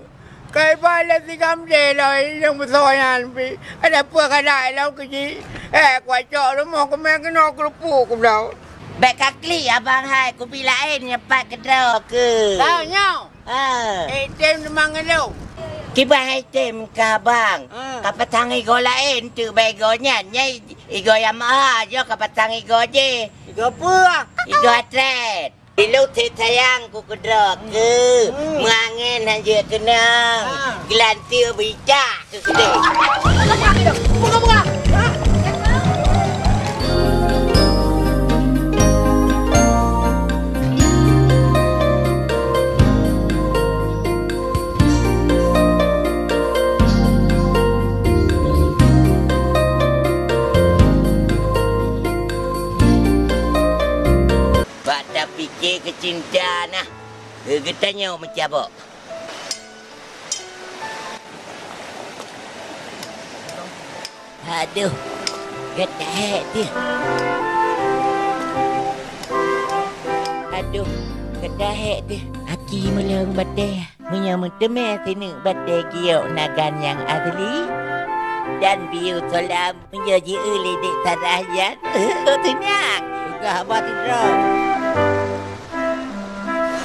Kai ba lé sigam deh lom, inong beusoe nyan pih. Ada peue ka dai lom keu jih. Eh, kucok rumoh keumè keunoe keurupuk keu bloe. Bèk ka klik abang hai, kubi laén nyoe pat keudroe keu. Tau nyoe. Ah. Item teuma ngon lôn. Kiban item ka bang. Ah. Ka pasang igoe laén teuk bak igoe nyan. Nyan igoe nyang meu'ah, nyoe ka pasang igoe jih. Igoe peue? Igoe atlet. Ilôn that sayang ku keudroe keu, hmm, meuangén hanjeuet keunong, ha, geulanteue beuitak keu keudeh. Bak tapike keu cinta na, geutanyoe meucabok. Aduh, geuta hék teuh. Aduh, geuta hék teuh. Aki meuleueng batèe. Meunyoe meuteumé sineuk batèe giok nagan nyang asli, dan biu solam meunyoe jieu lé dek Sarah nyan, teunyang. Peugah haba sidroe.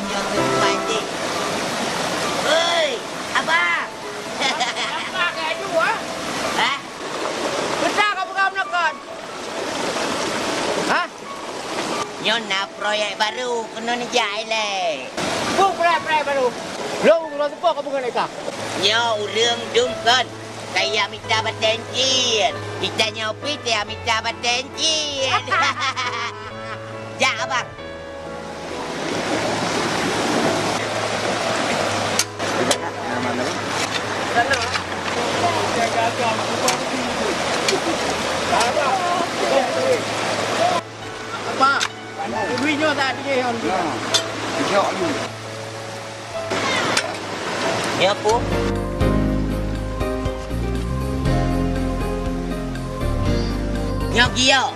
Meunyoe meuteumé dek. Hoi, abang. Apa kau adu, ha? Hah? Peue ka peugah meunan kon? Hah? Nyoe na proyek baru keunoe neujak ilèe. Peue proyek-proyek baru? Lôn uroe seupôt ka peungeut ika. Nyoe ureueng dum kon. Kaya mita batèe cit. Ita nyoe pih kaya mita batèe cit. Jak, abang. Apa? Duit nyoe tak ada. Ya. Jok ni. Ya, apa? Nyoe giok.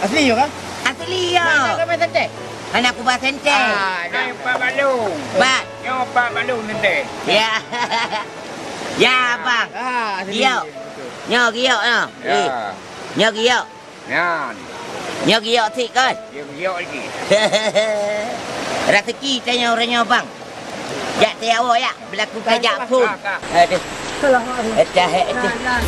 Asli nyoe kah? Asli, ya. Mana kau main senteh? Hana kuba senteh. Ah, dah. Nyoe empat balong. Empat. Nyoe empat balong senteh. Ya. Ya, abang. Ah, asli. Giok. Betul. Nyoe giok, ya. Ya. Eh. Nyoe giok. Nyan. Nyoe giok sit kon. Ya, giok lagi. Raseuki tanyoe uroe nyoe, bang. Jak teuh awak, ya. Beulaku ka jak phon. Ka, ka. Aduh. Salah, Mak. Pecah, eh, tu. Nah, nah.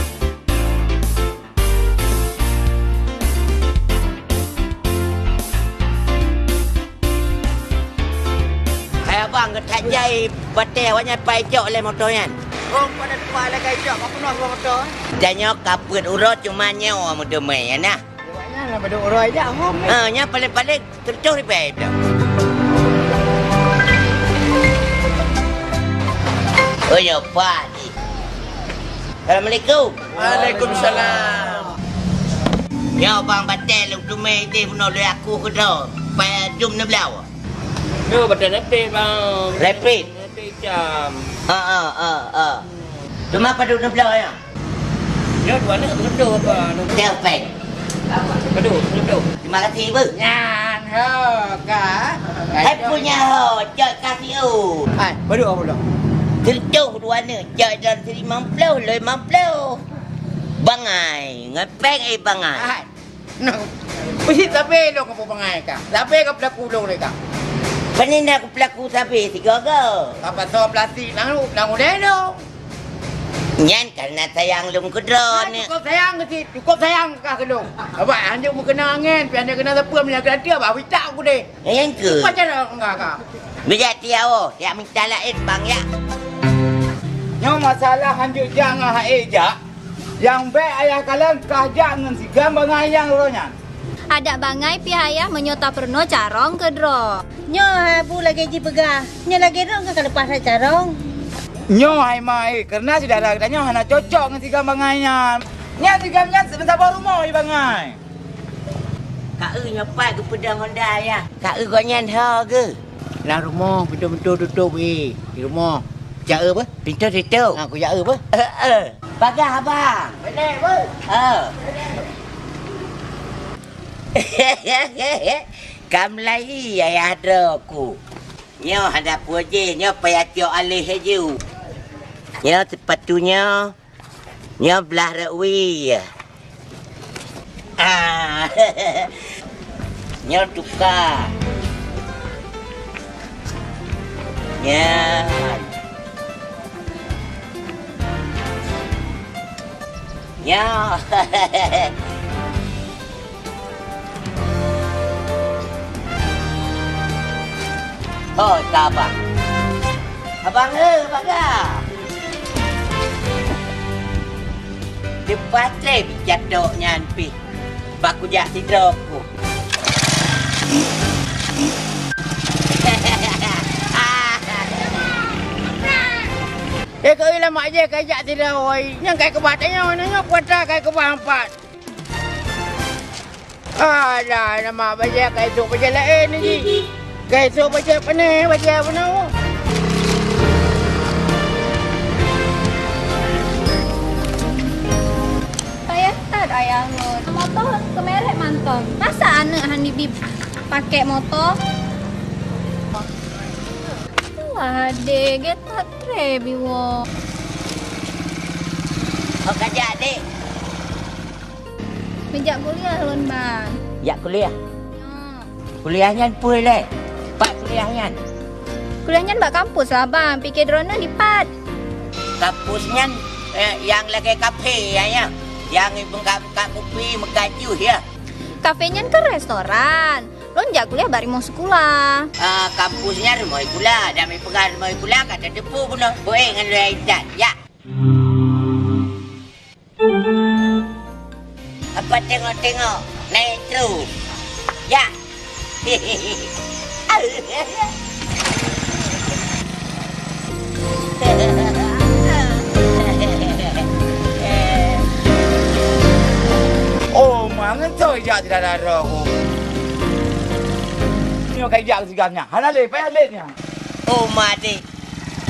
Hai abang, geutajai batèe awaknyan pai cok lé moto nyan. Oh, pada tuha lé kai cok, ka peunoh dua moto. Tanyoe ka peuet uroe cuma nyoe meuteumé, ya nah. Awaknyan lah pada uroe jak hom. Ha, nyan paléng-paléng seratus ribèe tu. Oh, ya, Pak. Assalamualaikum. Waalaikumsalam. Nyoe bang batèe lôn teumé idéh bunoe lé aku keudroe. Pai dum neubloe. Nyoe batèe rapid, bang. Rapid? Rapid cam. Ha, ha, ha, ha. Teuma padum neubloe nyoe? Nyoe dua neuk beutôi apa? Teh pèng. Padum, beutôi. Terima kasih, Bu. Nyan, ho, ka. Hai punya ho, cok kasih, oh. Hai, padum apa pula? Sireutoh dua neuk, cok dalam siribee limong ploh, lhèe limong ploh. Bangai, ngon péng, eh, bangai. Hai. Nah, pih sabe lôn keu bangai ka. Sabe ka peulaku lôn lé ka. Pane na keu peulaku sabe sigoe-goe. Ka pasoe plastik nang, nang ulèe lôn. Nyan kareuna sayang lôn keu droeneuh. Cukup sayang keu cit, cukup sayang ka keu lôn. Abah, hanjeuet meukeunong angén, pih hanjeuet keunong sapeue, meunyoe geurati, abah, wita ku deh. Nyang keu? Pajan enggak ka. Bijak tiaoh, yak minta laén bang yak. Nyoe masalah hanjeuet jak ngon hai jak. Nyang bèk ayah kalon kah jak ngon sigam bangai nyang uroe nyan. Adak bangai pih ayah meunyoe tapeurunoe carông keudroe. Nyoe hai bu lagèe jipeugah, nyoe lagèe droe ka leupah that carông. Nyoe hai ma, eh, kareuna syedara geutanyoe hana cocok ngon sigam bangai nyan. Nyan sigam nyan seumeusabah rumoh i bangai. Ka eu nyoe pat geupeudong Honda, yah. Ka eu gobnyan ho geuh. Lam rumoh, pintoe-pintoe tutôp, weh. Di rumoh. Jak eu beuh? Pintoe tutôp. Ha, kujak eu beuh? Eh, eh. Bagah, abang. Beudeh, beuh? Eh. Ka meulayi ayah droe ku. Nyoe hana peue jih, nyoe payah cok aléh laju. Nyoe sipatu nyoe. Nyoe blah rot wie. Ah. Nyoe tuka. Nyan. Nyoe. Ho, ka abang. Abang, eh, bagah. Dipatéh bicatok nyan pih. Bak kujak sidroe ku. Eh, keu lama je ka jak sidroe, oi. Nyang kai keubah tanyoe, nyoe kuasa kai keubah empat. Alah, nama bajèe ka isôk bajèe laén jih. Ka isôk bajèe pané, bajèe bunoe. Payah that ayah lôn. Moto keumerek mantong. Masa aneuk han jibi pakai moto? Wah, deh, gét that treb iwoe. Ho ka jak, dek. Meujak kuliah lôn, Bang. Jak kuliah? Nyoe. Kuliah nyan peue lé? Pat kuliah nyan? Kuliah nyan bak kampus lah, Bang. Pike droeneuh dipat? Kampus nyan, eh, nyang lagèe kafe, ya, ya. Nyang meugab-gab kupi, meugab jus, ya. Kafe nyan kan restoran. Lôn jak kuliah bak rumoh sikula. Ah, kampus nyan rumoh sikula. Dan meupeugah rumoh sikula, ka tateupeue bunoe. Boh ngon lôn intat, ya. Apa tengok-tengok, naik terus. Ya. Oh, mangen soe jak tidak ada roh. Nyoe ka jak sigam nyan. Hana lé, payah lé nyan. Oh, ma dek.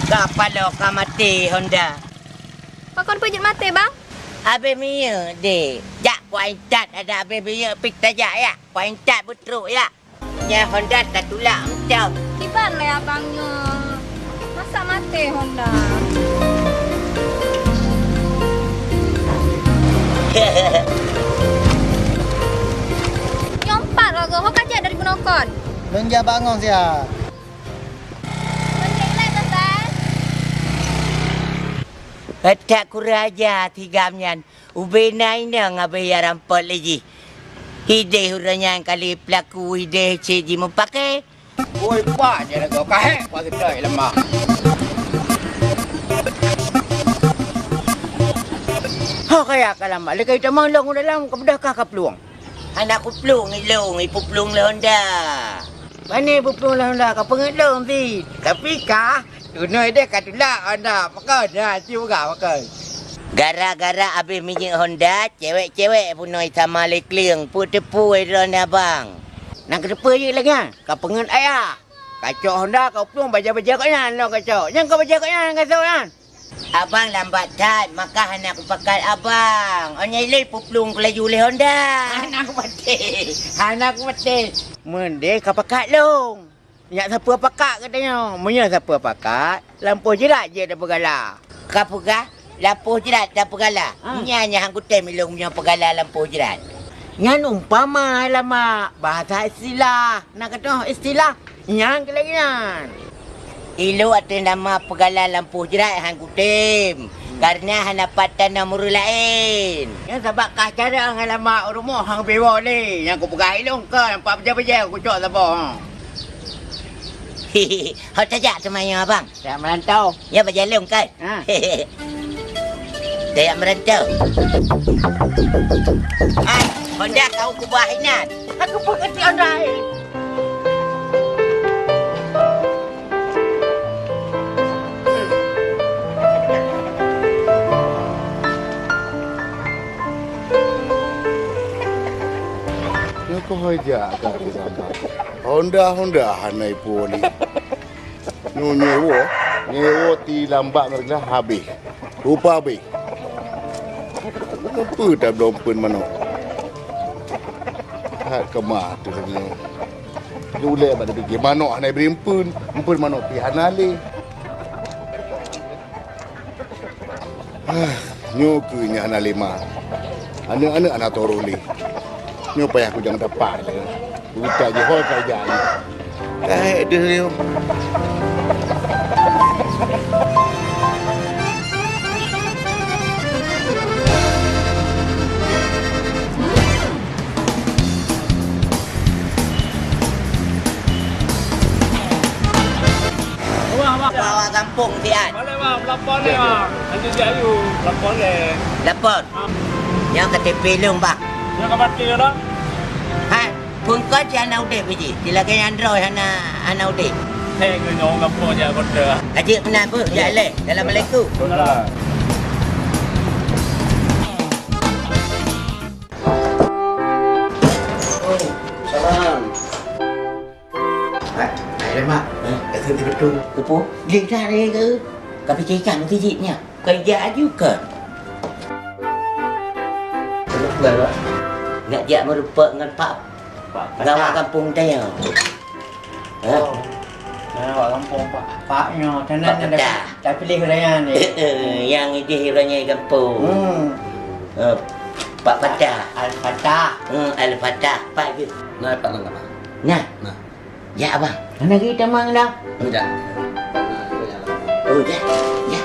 Ka paloe ka maté Honda. Pakon peue jeuet maté, Bang? Abéh minyeuk, dek. Jak kuintat, ada abéh minyeuk pih tajak, ya. Kuintat beutrok, ya. Nyan Honda tatulak mantong. Kiban lé abang nyoe. Masa maté Honda? Nyoe pat lagoe, ho ka jak dari bunoe kon? Lôn jak bangon siat. That kurang aja si Gam nyan. Ubé na inong abéh ya rampok lé jih. Hidéh uroe nyan kali peulaku hidéh cit jimeupaké. Oi, pak je lagoe kahé, pak geutôi lemah. Ho kaya ka lambat, lé kayue tamong lôn u dalam, ka beudôh kah ka plueng? Hana kuplueng ilôn, ipeuplueng lé Honda. Pane peuplueng lé Honda, ka peungeut lôn cit. Tapi kah, keunoe deh ka tulak Honda. Pakon? Ha, ci peugah pakon. Gara-gara abéh minyeuk Honda, cewek-cewek bunoe sama lé kleueng. Peue teupeu droeneuh abang? Nang keuteupeu jeuet lé nyan, ka peungeut ayah. Ka cok Honda, ka plueng bajèe-bajèe gobnyan lom ka cok. Nyan ka bajèe gobnyan ka cok nyan. Abang lambat that, maka hana kupakat abang. Ôh nyan ilée peuplueng ku laju lé Honda. Hana kumaté. Hana kumaté. Meudeh ka pakat lôn. Nyak sapeue pakat geutanyoe. Meunyoe sapeue pakat, lampôh jrat jeuet tapeugala. Ka peugah, lampôh jrat tapeugala. Ah. Nyan nyang han kutem ilôn meunyoe peugala lampôh jrat. Nyan umpama, hai lamak, bahasa istilah. Na geutanyoe istilah, nyan keu lagèe nyan. Ilôn ateueh nama peugala lampôh jrat han kutem, kareuna hana pat tanoh ureueng laén. Nyan sabab kah carông hai lamak u rumoh han kupiwoe lé. Nyang kupeugah ilôn keu nampak beujai-beujai kucok saboh. Ho tajak teuma nyoe, Abang? Jak meurantau. Ya, bak jalong kan? Ha. Tajak meurantau. Ai, honda kau kubah inan. Aku pun keutik honda, eh. Nyoe keuh hai jak ka di gambar. Honda-honda hana ipo lé. Nyoe nyewa, nyewa ti lambak meureulah habéh. Rupa habéh. Peue tabloe eumpeuen manok? That keumah teuh nyoe. Ulèe bak tapike manok hana ibri eumpeuen, eumpeuen manok pih hana lé. Ah, nyoe keuh nyang hana lé ma. Aneuk-aneuk hana toro lé. Nyoe payah kujak tapak lé. Gurita jih hôi ka ijak nyoe. Kahék deuh nyoe. Awak gampông siat. Boleh, Bang, pelapor ni, Bang. Nanti dia ayu, pelapor ni. Lapor. Ha. Nyoe K T P lôn, Bang. Nyoe ka mati dah. Hai, peungkot si hana udép biji. Di lagèe nyan droe hana, hana udép. Hei, keu nyoe gampông jak kota. Ajik meunan beuh, jak lé. Assalamualaikum. Waalaikumsalam. Hai, hai lemak. Hah? Ka seuti beutôi. Keupeue? Lé that lé keu? Ka picéh ikan meusti jih nyan. Ka ijak aju kan? Nak jak meurumpok ngon Pak Pak Gawa Patah. Gampông tanyoe. Hah? Oh. Nah, awak gampông Pak, Pak nyoe. Pak Patah. Tapi lé ureueng nyan ni. Nyang idéh ureueng nyan gampông. Hmm. Eh, Pak Patah. Al-Fatah. Hmm, Al-Fatah. Pak je. Nah, Pak Lang apa? Nah. Nah. Jak, Abang. Hana lé tamong dah. Oh, jak. Oh, jak. Jak.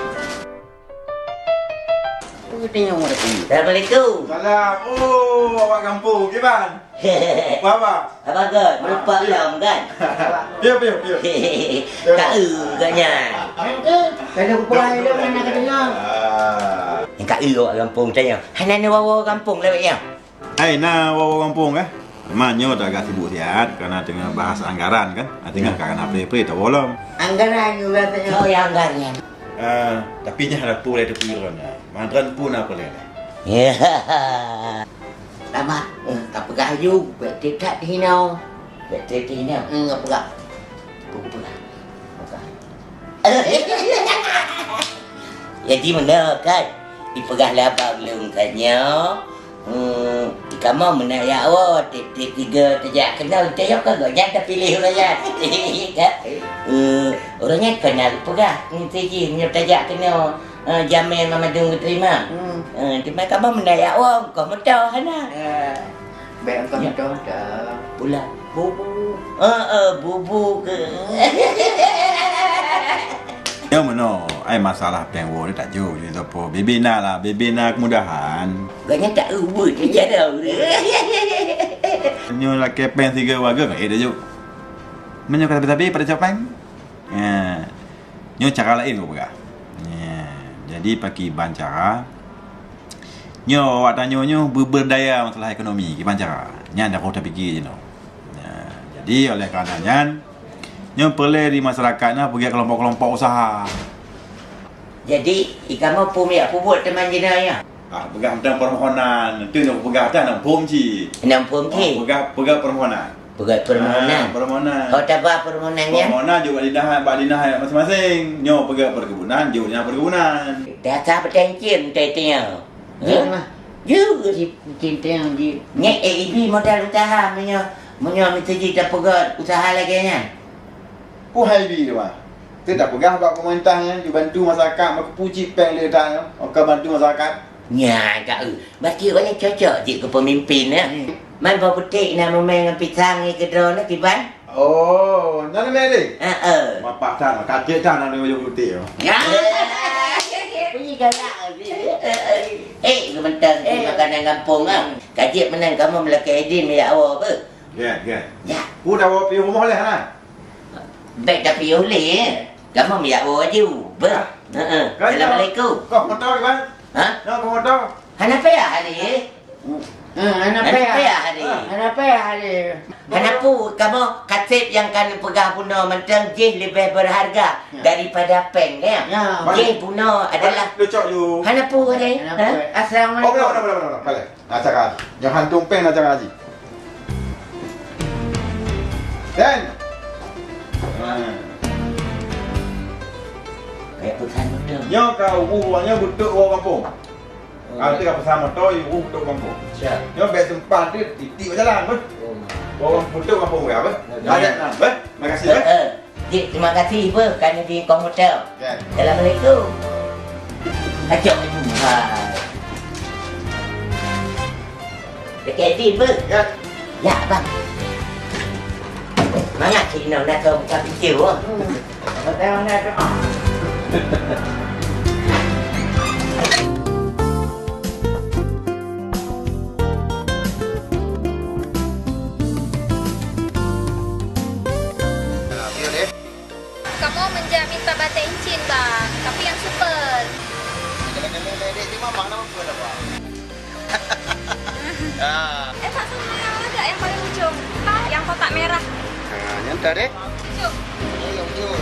Apa kata nyoe, Mak? Assalamualaikum. Salam. Oh, awak gampông, kiban? Apa, apa? Apa, Gon? Ah, meureumpok lom, kan? Piye, piye, piye? Ka eu gobnyan. Ka eu awak gampông tanyoe. Hana neuwoe-woe gampông lé nyoe. Hai, na woe-woe gampông, eh? Teuma nyoe tagak sibuk siat, karena teungoh bahas anggaran, kan? Ah, teungoh ka na pre-pre tawoe lom. Anggaran nyoe bahasa nyoe. Oh, ya, anggaran. Eh, tapi nyan hana peue lé teupeu droeneuh. Mandran pun na peue lé. Ya. Lama, eh, ka peugah aju, bèk teutat hinoe. Bèk teutat hinoe. Hmm, ka peugah. Peugah. Peugah. Jadi meunoe kan, ipeugah lé abang lôn ka nyoe, hmm, kamoe meunan jak woe, tiep-tiep tiga tajak keunoe, teuh yoh ka gobnyan tapiléh ureueng nyan. Eh, ureueng nyan ka na geupeugah, nyoe tajak keunoe, eh, jamèe ngon mandum geuteurima. Hmm. Eh, teuma kamoe meunan jak woe, kah meutoh hana. Eh. Bèk engkau meudoh dah. Pula. Bubu. Heeh, bubu ke. Nyoe meunoe, ai masalah péng woe ni tak jeuet, jeuet apa. Bibi na lah, bibi na kemudahan. Gobnyan tak ubit je dah. Nyoe lakèe péng sigoe warga kan, eh, dah jeuet. Meunyoe ka sabe-sabe pada cok péng. Ya. Nyoe cara laén kupeugah. Ya. Jadi, pakriban cara? Nyoe awak tanyoe nyoe beu-, beuberdaya masalah ekonomi, kiban cara? Nyan nyang harôh tapike jinoe. Nah, jadi oleh karena nyan, nyoe peureulèe di masyarakat na peugöt keulompok-keulompok usaha. Jadi, i kamoe phôm jak peubuet teuma jinoe nyoe? Ah, peugah mantong permohonan, tu nyang peugah dah, na phôm cit. Na phôm cit. Oh, peugah, peugah permohonan. Peugah permohonan. Ah, permohonan. Ho taba permohonan nyan? Permohonan jok bak dinas, bak dinas masing-masing. Nyoe peugah perkebunan, jok dinas perkebunan. Dah sah peuteng cit, teuh-teuh nyoe. Jeuet mah. Jeuet. Cit, cit teuh jeuet. Nyan, eh, ibi modal usaha meunyoe, meunyoe meusti jih tapeugöt usaha lagèe nyan. Peue hai bi teuma? Teutab peugah bak pemerintah nyan, jibantu masyarakat, meukeupue cit péng lé that nyoe, ka bantu masyarakat. Nyan ka, eh. Berarti awak nyan cocok jeuet keu pemimpin, eh. Hmm. Man boh putéh na mumai ngon pisang nyan keudroe na kiban? Oh, nyan mé deh? Heeh. Mapak that, kacek that na di ujong putéh. Ya. Bunyi galak. Eh, eh, eh. Eh, geumantang di makanan gampông, ah. Ka jeuet meunan kamoe meulakèe idin meujak woe beuh. Gét, gét. Ya. Peue tawoe piôh rumoh lé hana? Bèk tapiôh lé. Kamoe meujak woe laju. Beuh. Ya. Heeh. Kan Assalamualaikum. Kôh moto, Iban? Ha? Nyoe kôh moto. Hana payah lé. Hmm, hana payah. Hana payah lé. Hana peue, kamoe kasét nyang ka neupeugah bunoe mantong jih leubeh berharga daripada péng, ya. Ya. Jih bunoe adalah Hana peue lé. Hana peue. Assalamualaikum. Oh, boleh, boleh, boleh, boleh. Boleh. Acara. Nyang hantom péng acara haji. Dan. Ha. Kayak pesan betul. Nyoe ka ubu nyoe beutôi woe gampông. Oh. Arti ka pesan moto, ubu beutôi gampông. Siap. Nyoe bèk sempat tu titik jalan beuh. Oh. Woe beutôi gampông ya beuh. Ya. Ada nah beuh. Makasih beuh. Eh, eh. Cik, terima kasih beuh, kami di komputer. Ya. Assalamualaikum. Kacau. Hai. Dekat di beuh. Ya. Ya, bang. Mangat cik Inong nak buka pintu, oh. Hmm. Betul, betul. Kamoe meunjak minta batèe incin, Bang, tapi nyang super. Kalau-kalau ledek di mama nama pun apa? Ah. Eh, tak sama yang agak yang paling ujung. Yang kotak merah. Ah, nyan tadi. Ujung. Oh, yang ujung.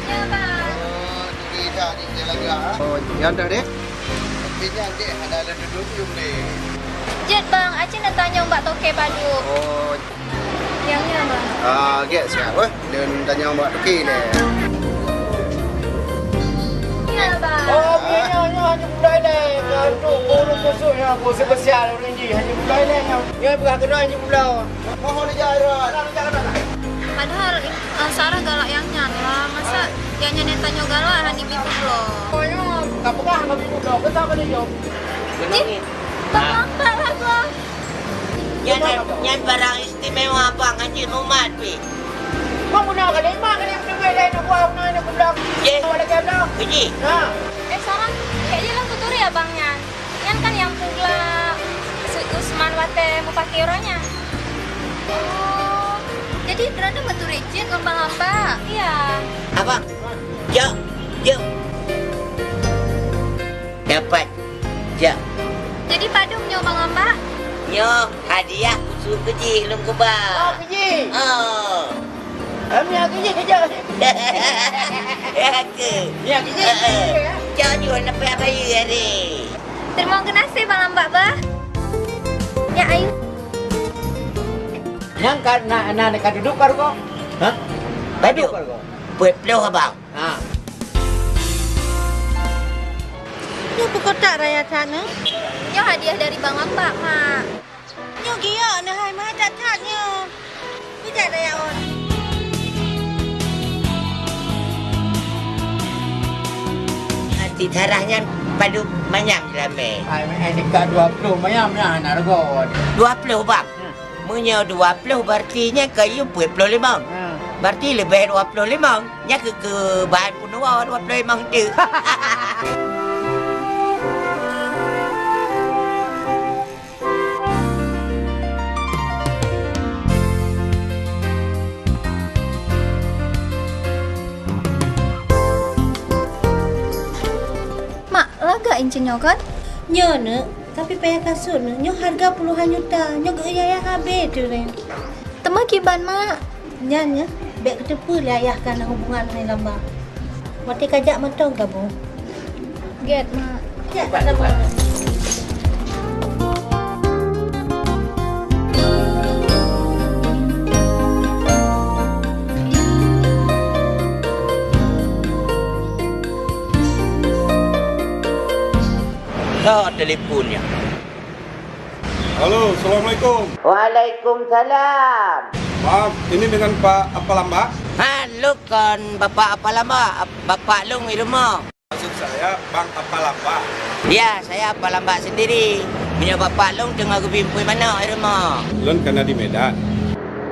Ya, Bang. Oh, duri dah di jalan gerak, ah. Oh, nyan tadi. Tapi nyan dek hana ada duduk, yum deh. Jeuet, Bang, Acil nak tanyong bak toke padum. Oh. Nyang nyan, Bang. Ah, gét siap, eh. Dan tanyong bak toke lé. Ya, Bang. Oh, okey, nyoe, nyoe, hana pulai lé. Nyoe, tu, ureueng kusut nyoe, kusut spesial ureueng jih. Hana pulai lé, nyoe. Nyoe, peugah keunoe, hana pulai. Mohon ijazah, Irwan. Padahal, eh, Sarah galak nyang nyan lah. Masa nyang nyan nyang tanyoe galak, hana bi peubloe. Oh, nyoe, ka peugah hana bi peubloe. Keu sapeue nyoe? Jih, terlambat lah, Bang. Nyan, nyan barang istimewa abang Haji Mumat pih. Bang, guna kali, bang, kali yang tengah lain aku, aku nak, aku bilang. Ye. Awak lagi ada. Haji. Ha. Eh, Sarah, kayaknya lah kuturi abang nyan. Nyan kan yang pula si Usman watèe mupaki orang nyan. Oh, jadi droeneuh meuturi cit ngon Bang Amba? Iya. Abang, jok, jok. Dapat. Jak. Jadi padum nyoe, Bang Amba? Nyoe hadiah khusus keu jih lôn keubah. Oh, keu jih? Oh. Ah, miak keu jih, jak. Ya ke? Miak keu jih? Heeh. Jak jih, nak payah bayeue hari. Terima kasih, Bang Amba, bah. Ya, ayu. Nyang ka na, na, na ka duduek ka rugoe? Hah? Ka duduek ka rugoe? Peuet ploh, Abang. Ha. Nyoe peukotak raya that nyoe? Nyoe hadiah dari Bang Amba, Mak. Nyoe giok neuh hai, mahai that-that nyoe. Bijak raya ôn. Aunty Sarah nyan padum manyam jeulamé? Hai, hai, dekat dua ploh manyam nyan hana rugoe. Dua ploh, Bang? Hmm. Meunyoe dua ploh, berarti nyan ka yue peuet ploh limong. Hmm. Berarti leubeh dua ploh limong. Nyan keu, keu bahan peunuwoe dua ploh limong teuk. Mak, lagak incin nyoe kan? Nyoe, Neuk. Tapi payah kasut nyoe, nyoe hareuga puluhan juta, nyoe geuh yah-yah habéh tu nyoe. Teuma kiban, Mak? Nyan nyoe, bèk kateupeue lé ayah ka na hubungan ngon Lamba. Watèe kajak mantong kamoe. Gét, Mak. Jak, Mak. Ka telepon nyan. Halo, assalamualaikum. Waalaikumsalam. Maaf, ini dengan Pak Apa Lambak? Ha, lôn kon Bapak Apa Lambak, Bapak lôn di rumoh. Maksud saya, Bang Apa Lambak? Ya, saya Apa Lambak sendiri. Meunyoe bapak lôn teungoh geubi pui manok di rumoh. Lôn kana di Medan.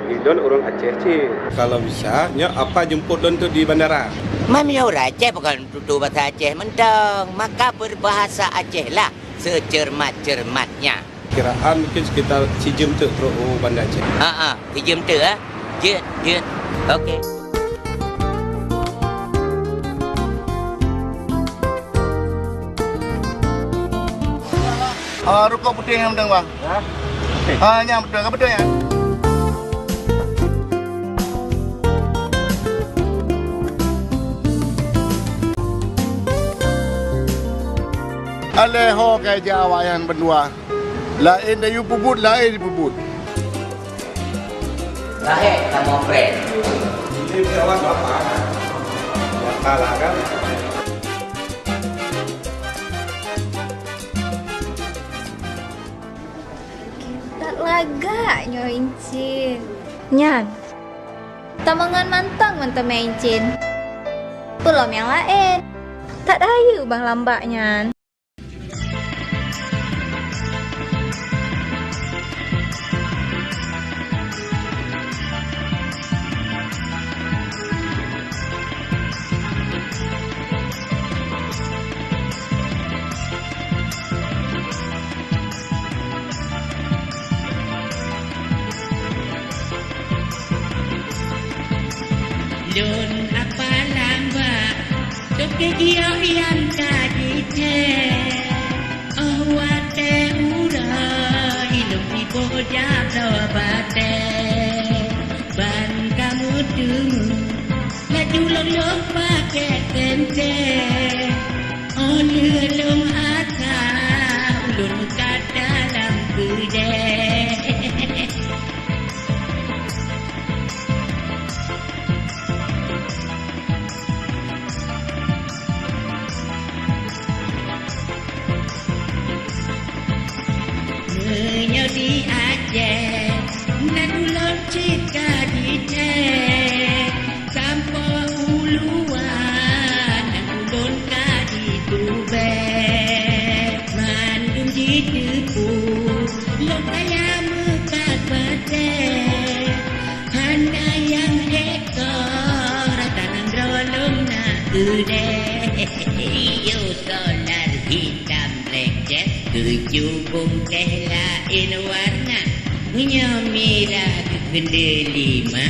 Di lôn ureuëng Aceh cit. Kalau bisa, nyoe Apa jemput lôn tu di bandara. Man meunyoe ureuëng Aceh pakon tutoe bahasa Aceh mantong, maka berbahasa Aceh lah secermat-cermatnya. Kiraan mungkin sekitar sijeuem teuk trok u Banda Aceh. Ha ah, sijeuem teuk ah. Jeuet, jeuet. Okey. Ah, rukok putih nyang beutôi, Bang. Ha? Ah, nyang beutôi, ka beutôi nyan. Alèh ho ka ijak awak nyan bandua. Laén tayue peubuet, laén jipeubuet. Lahé kamoe, friend. Ini kawan bapak. Yang kalah kan? That lagak nyoe Incin. Nyan. Tamangan mantong ngon teumé Incin. Peulom nyang laén. That hayeue Bang Lambak nyan. Lôn Apa Lambak, toke giok nyang ka jithèe. Óh watèe uroe, ilôn sibôk jak bloe batèe. Ban ka meuteumèe, laju lôn lôn pakèk teuntèe. Óh lheueh lôn asa, ulôn meukat dalam keudèe. Meunyoe di Aceh, na tulông cit ka jithèe, sampoe u luwa, na tulông ka jitubèe. Mandum jiteupeue, lôn kaya meukat batèe. Hana nyang ék kok, rata nanggroe lôn na keudèe. Yôh solar hitam blék jép, keujubông teh laén warna. Meunyoe mirah geukheun deulima,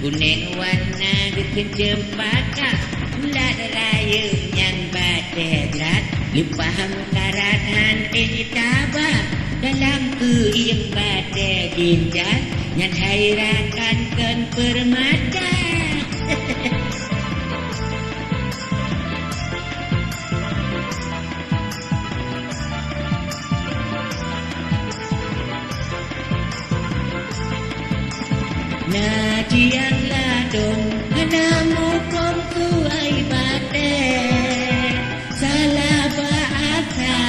kunèng warna geukheun ceumpaka. Bulat rayeuk nyan batèe brat, leupah meukarat han ék taba. Dalam keuieng batèe ginjal, nyan hai rakan kon peurmata. Na jiang ladôm hana muphom keu ai batèe. Salah bak atra,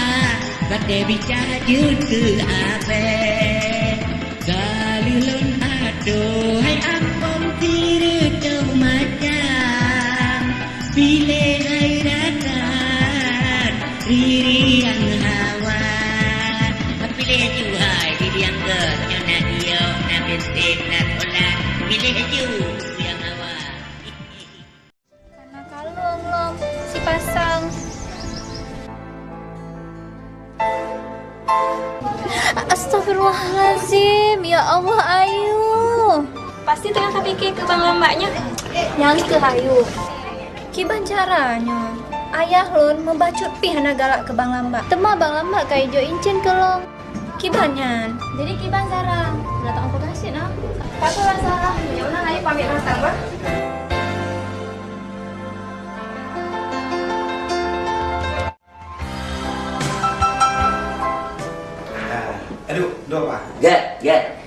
batèe bicah jeuet keu abèe. Ka lheueh lôn atô hai ampôn sireutoh macam. Piléh hai rakan, ririang hawa. Piléh laju hai ririang gèt, nyoe na giok, na beunteng, na tola. Piléh laju, ririang hawa. Kana kalông lom sipasang. Astagfirullahalazim, ya Allah, Ayu. Pasti teungoh tapike keu Bang Lambak nyan. Nyang keuh, Ayu. Kiban cara nyoe? Ayah lôn meubacut pih hana galak keu Bang Lambak. Teuma Bang Lambak ka ijok incen keu lôn. Kiban nyan. Jadi kiban Sarah? Dak tahu apa kasih nah. Tak apa lah Sarah. Ya udah, ayo pamit lah Sarah. Aduh, dua apa? Gèt, gèt.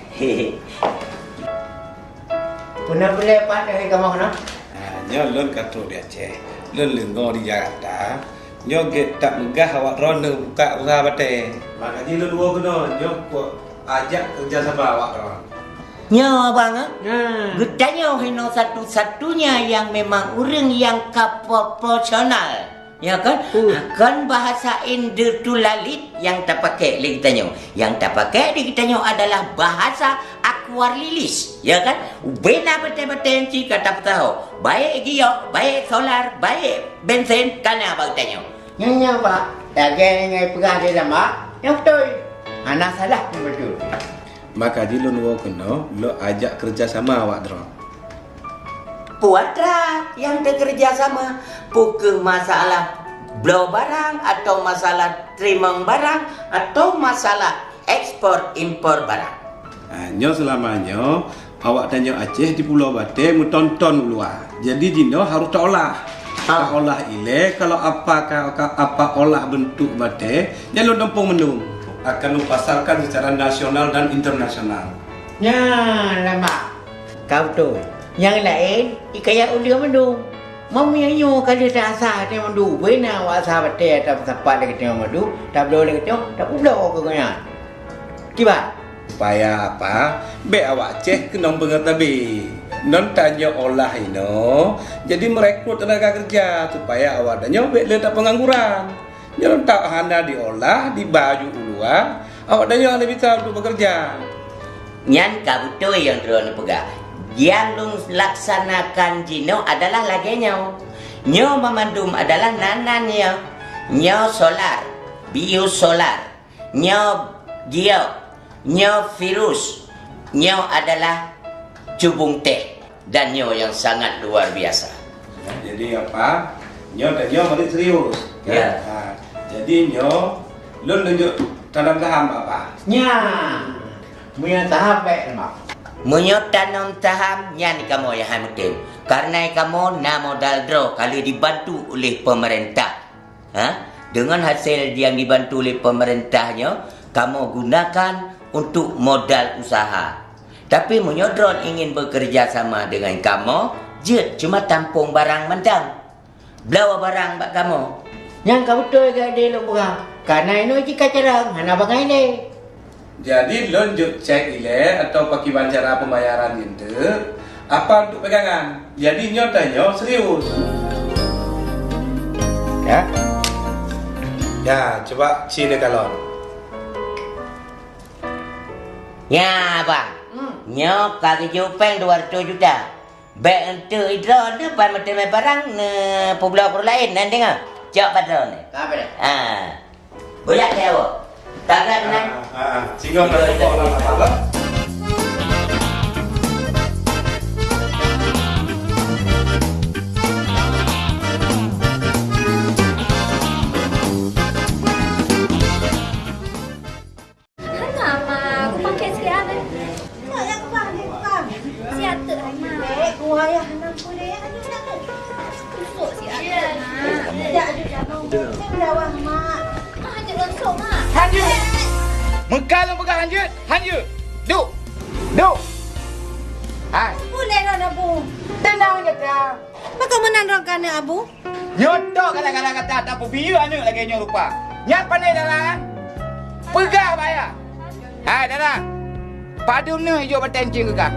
Pernah boleh apa dah kamu kena? Ah, nyoe lôn ka trok di Aceh. Lôn leungo di Jakarta. Nyoe gèt that meugah awak droeneuh buka usaha batèe. Makajih lôn woe keunoe, nyoe kujak keureuja sama awak droeneuh. Nyoe abang, eh? Nah. Geutanyoe hinoe satu-satunya yang memang ureuëng yang ka proporsional. Ya kan? Hmm. Kon bahasa Indotulalit yang tapakai lé geutanyoe. Yang tapakai di geutanyoe adalah bahasa Aquarilis, ya kan? Ubena batée-batée enci ka tapeutahô. Baik giok, baik solar, baik bensin, ka na bak geutanyoe. Nyoe, nyoe, Pak. Lagée nyang peugah di dalam, Mak. Nyang beutôi. Hana salah pun beutôi. Maka jih lôn woe keunoe, lôn ajak keureuja sama awak droe. Peue atra nyang teukeureuja sama, peu kheueh masalah bloe barang, atau masalah teurimong barang, atau masalah ekspor impor barang? Ah, nyoe seulama nyoe, awak tanyoe Aceh di Pulo Batée meuton-ton u luwa. Jadi jinoe harôh taolah. Ah. Taolah ilée, kalau apa ka, ka, apa olah beuntuk batée, nyan lôn tampông mandum. Akan lôn pasarkan secara nasional dan internasional. Nyan lama. Ka beutôi. Nyang laén, ikaya uleueng mandum. Meunyoe ka lheueh tasa teuh mandum, beu na awak sa batée atawa sapat lagée teuh mandum, tabloe lagée teuh, tapeubloe keu gobnyan. Kiban? Supaya apa? Bék awak Aceh keunong beungoh tabi. Ngon tanyoe olah inoe, jadi merekrut tenaga kerja supaya awak tanyoe bék le tapeungangguran. Nyoe tak hana diolah, dibaju u luwa, awak tanyoe hana bisa untuk bekerja. Nyan ka beutôi nyang droeneuh peugah. Nyang lôn laksanakan jinoe adalah lagée nyoe. Nyoe mamandum adalah nan-nan nyoe. Nyoe solar, biosolar, nyoe giok, nyoe virus, nyoe adalah cubung teh. Dan nyoe nyang sangat luar biasa. Ya, jadi apa? Nyoe dan nyoe meunan serius. Ya. Ha, jadi nyoe lôn tunjuk tanam saham apa? Nya. Meunyoe saham baik lemak. Meunyoe tanam saham nyan kamoe nyang hai meutem. Karena kamoe na modal droe ka lheueh dibantu oleh pemerintah. Ha? Dengan hasil yang dibantu oleh pemerintah nyoe, kamoe gunakan untuk modal usaha. Tapi meunyoe droen ingin bekerja sama dengan kamoe, jeuet cuma tampong barang mantong. Bloe barang bak kamoe. Nyang ka beutôi geuh lôn peugah. Kana inoe jih ka carông, hana bangai lé. Jadi, lôn jeuet cek ilée atau pakriban cara pembayaran nyan teuk, apa untuk pegangan. Jadi, nyoe tanyoe serius. Ya. Ya, cuba ci neukalon. Nya, Bang. Hmm. Nyoe ka geujok péng dua ratus juta. Bék eunteuk droeneuh ban meuteumé barang neupeubloe keu ureueng laén, na deungoe? Cok bak droeneuh. Ka, Pak. Ah. Bujak keu awak. Tangan nan. Ah, ah, ah. Singoh ka teupeue lam kapal, eh? Hana, Ma. Kupakai siat, eh. Kok ya kupakai, kupakai? Siat teuk, hai, Ma. Eh, kuayah hana kuliah, hana kuliah. Kusok siat teuk, Ma. Tidak ada cabang. Saya dah wah, Ma. Ma, hanjeuet ngon sok, Ma. Hanjeuet! Meuka lôn peugah hanjeuet, hanjeuet! Duek! Duek! Hai! Boleh lah, Abu. Tenang je, Kak. Pakon meunan droe keuneuk, Abu? Nyoe tok gara-gara gata tapeubiyeu aneuk lagée nyoe rupa. Nyan pandai dara, eh? Peugah bak ayah. Hai, dara. Padum neuh ijok batée encing keu kah?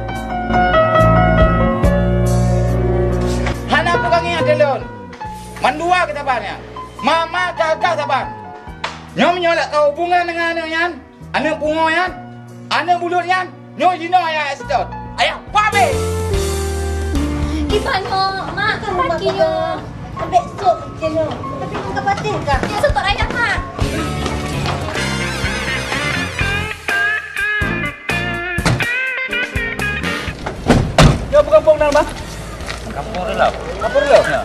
Hana peugah ngieng ateueh lôn. Mandua keu saban nyan. Mama ka gah saban. Nyoe meunyoe lak ka hubungan deungon aneuk nyan, aneuk pungo nyan, aneuk bulut nyan, nyoe jinoe ayah seutôt. Ayah pabeh! Kiban nyoe, Mak, ka paki nyoe. Abek sop je nyoe. Tapi nyoe ka patéh kah? Nyoe seutôt ayah, Mak. Nyoe bukan pong nan, Bang? Kampung dalam. Kampung dalam? Ya.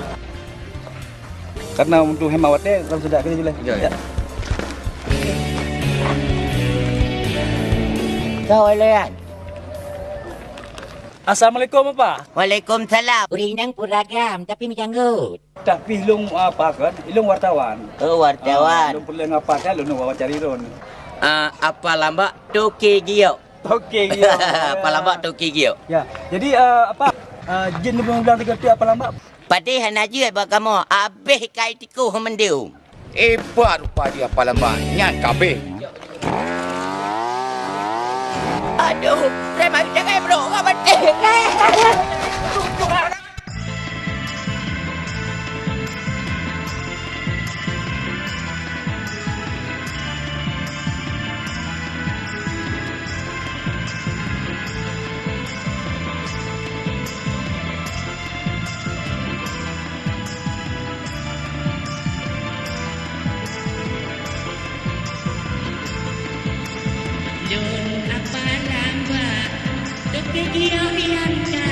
Karena untuk hemat watée, langsung dak kena jelas. Ya, ya. Kau Elian. Assalamualaikum, Apa. Waalaikumsalam. Ureueng inong pun ragam, tapi meujanggut. Tapi ilong apa kan? Ilong wartawan. Oh, wartawan. Ah, ilong peureulée ngapa kan? Ilong wawancara ilong. Ah, apa lambak toke giok. Toke giok. Apa lambak toke giok. Ya. Jadi, ah, apa? Ah, jin lima belas tiga tu apa lambak? Padahai hana jeuet bak kamoe, abéh kai tikoh mandum. Hebat rupa jih apa lambak nyan kabeh. Aduh, preman jagai bro, nggak penting. Lôn apa lambak, teukeujioh ian ka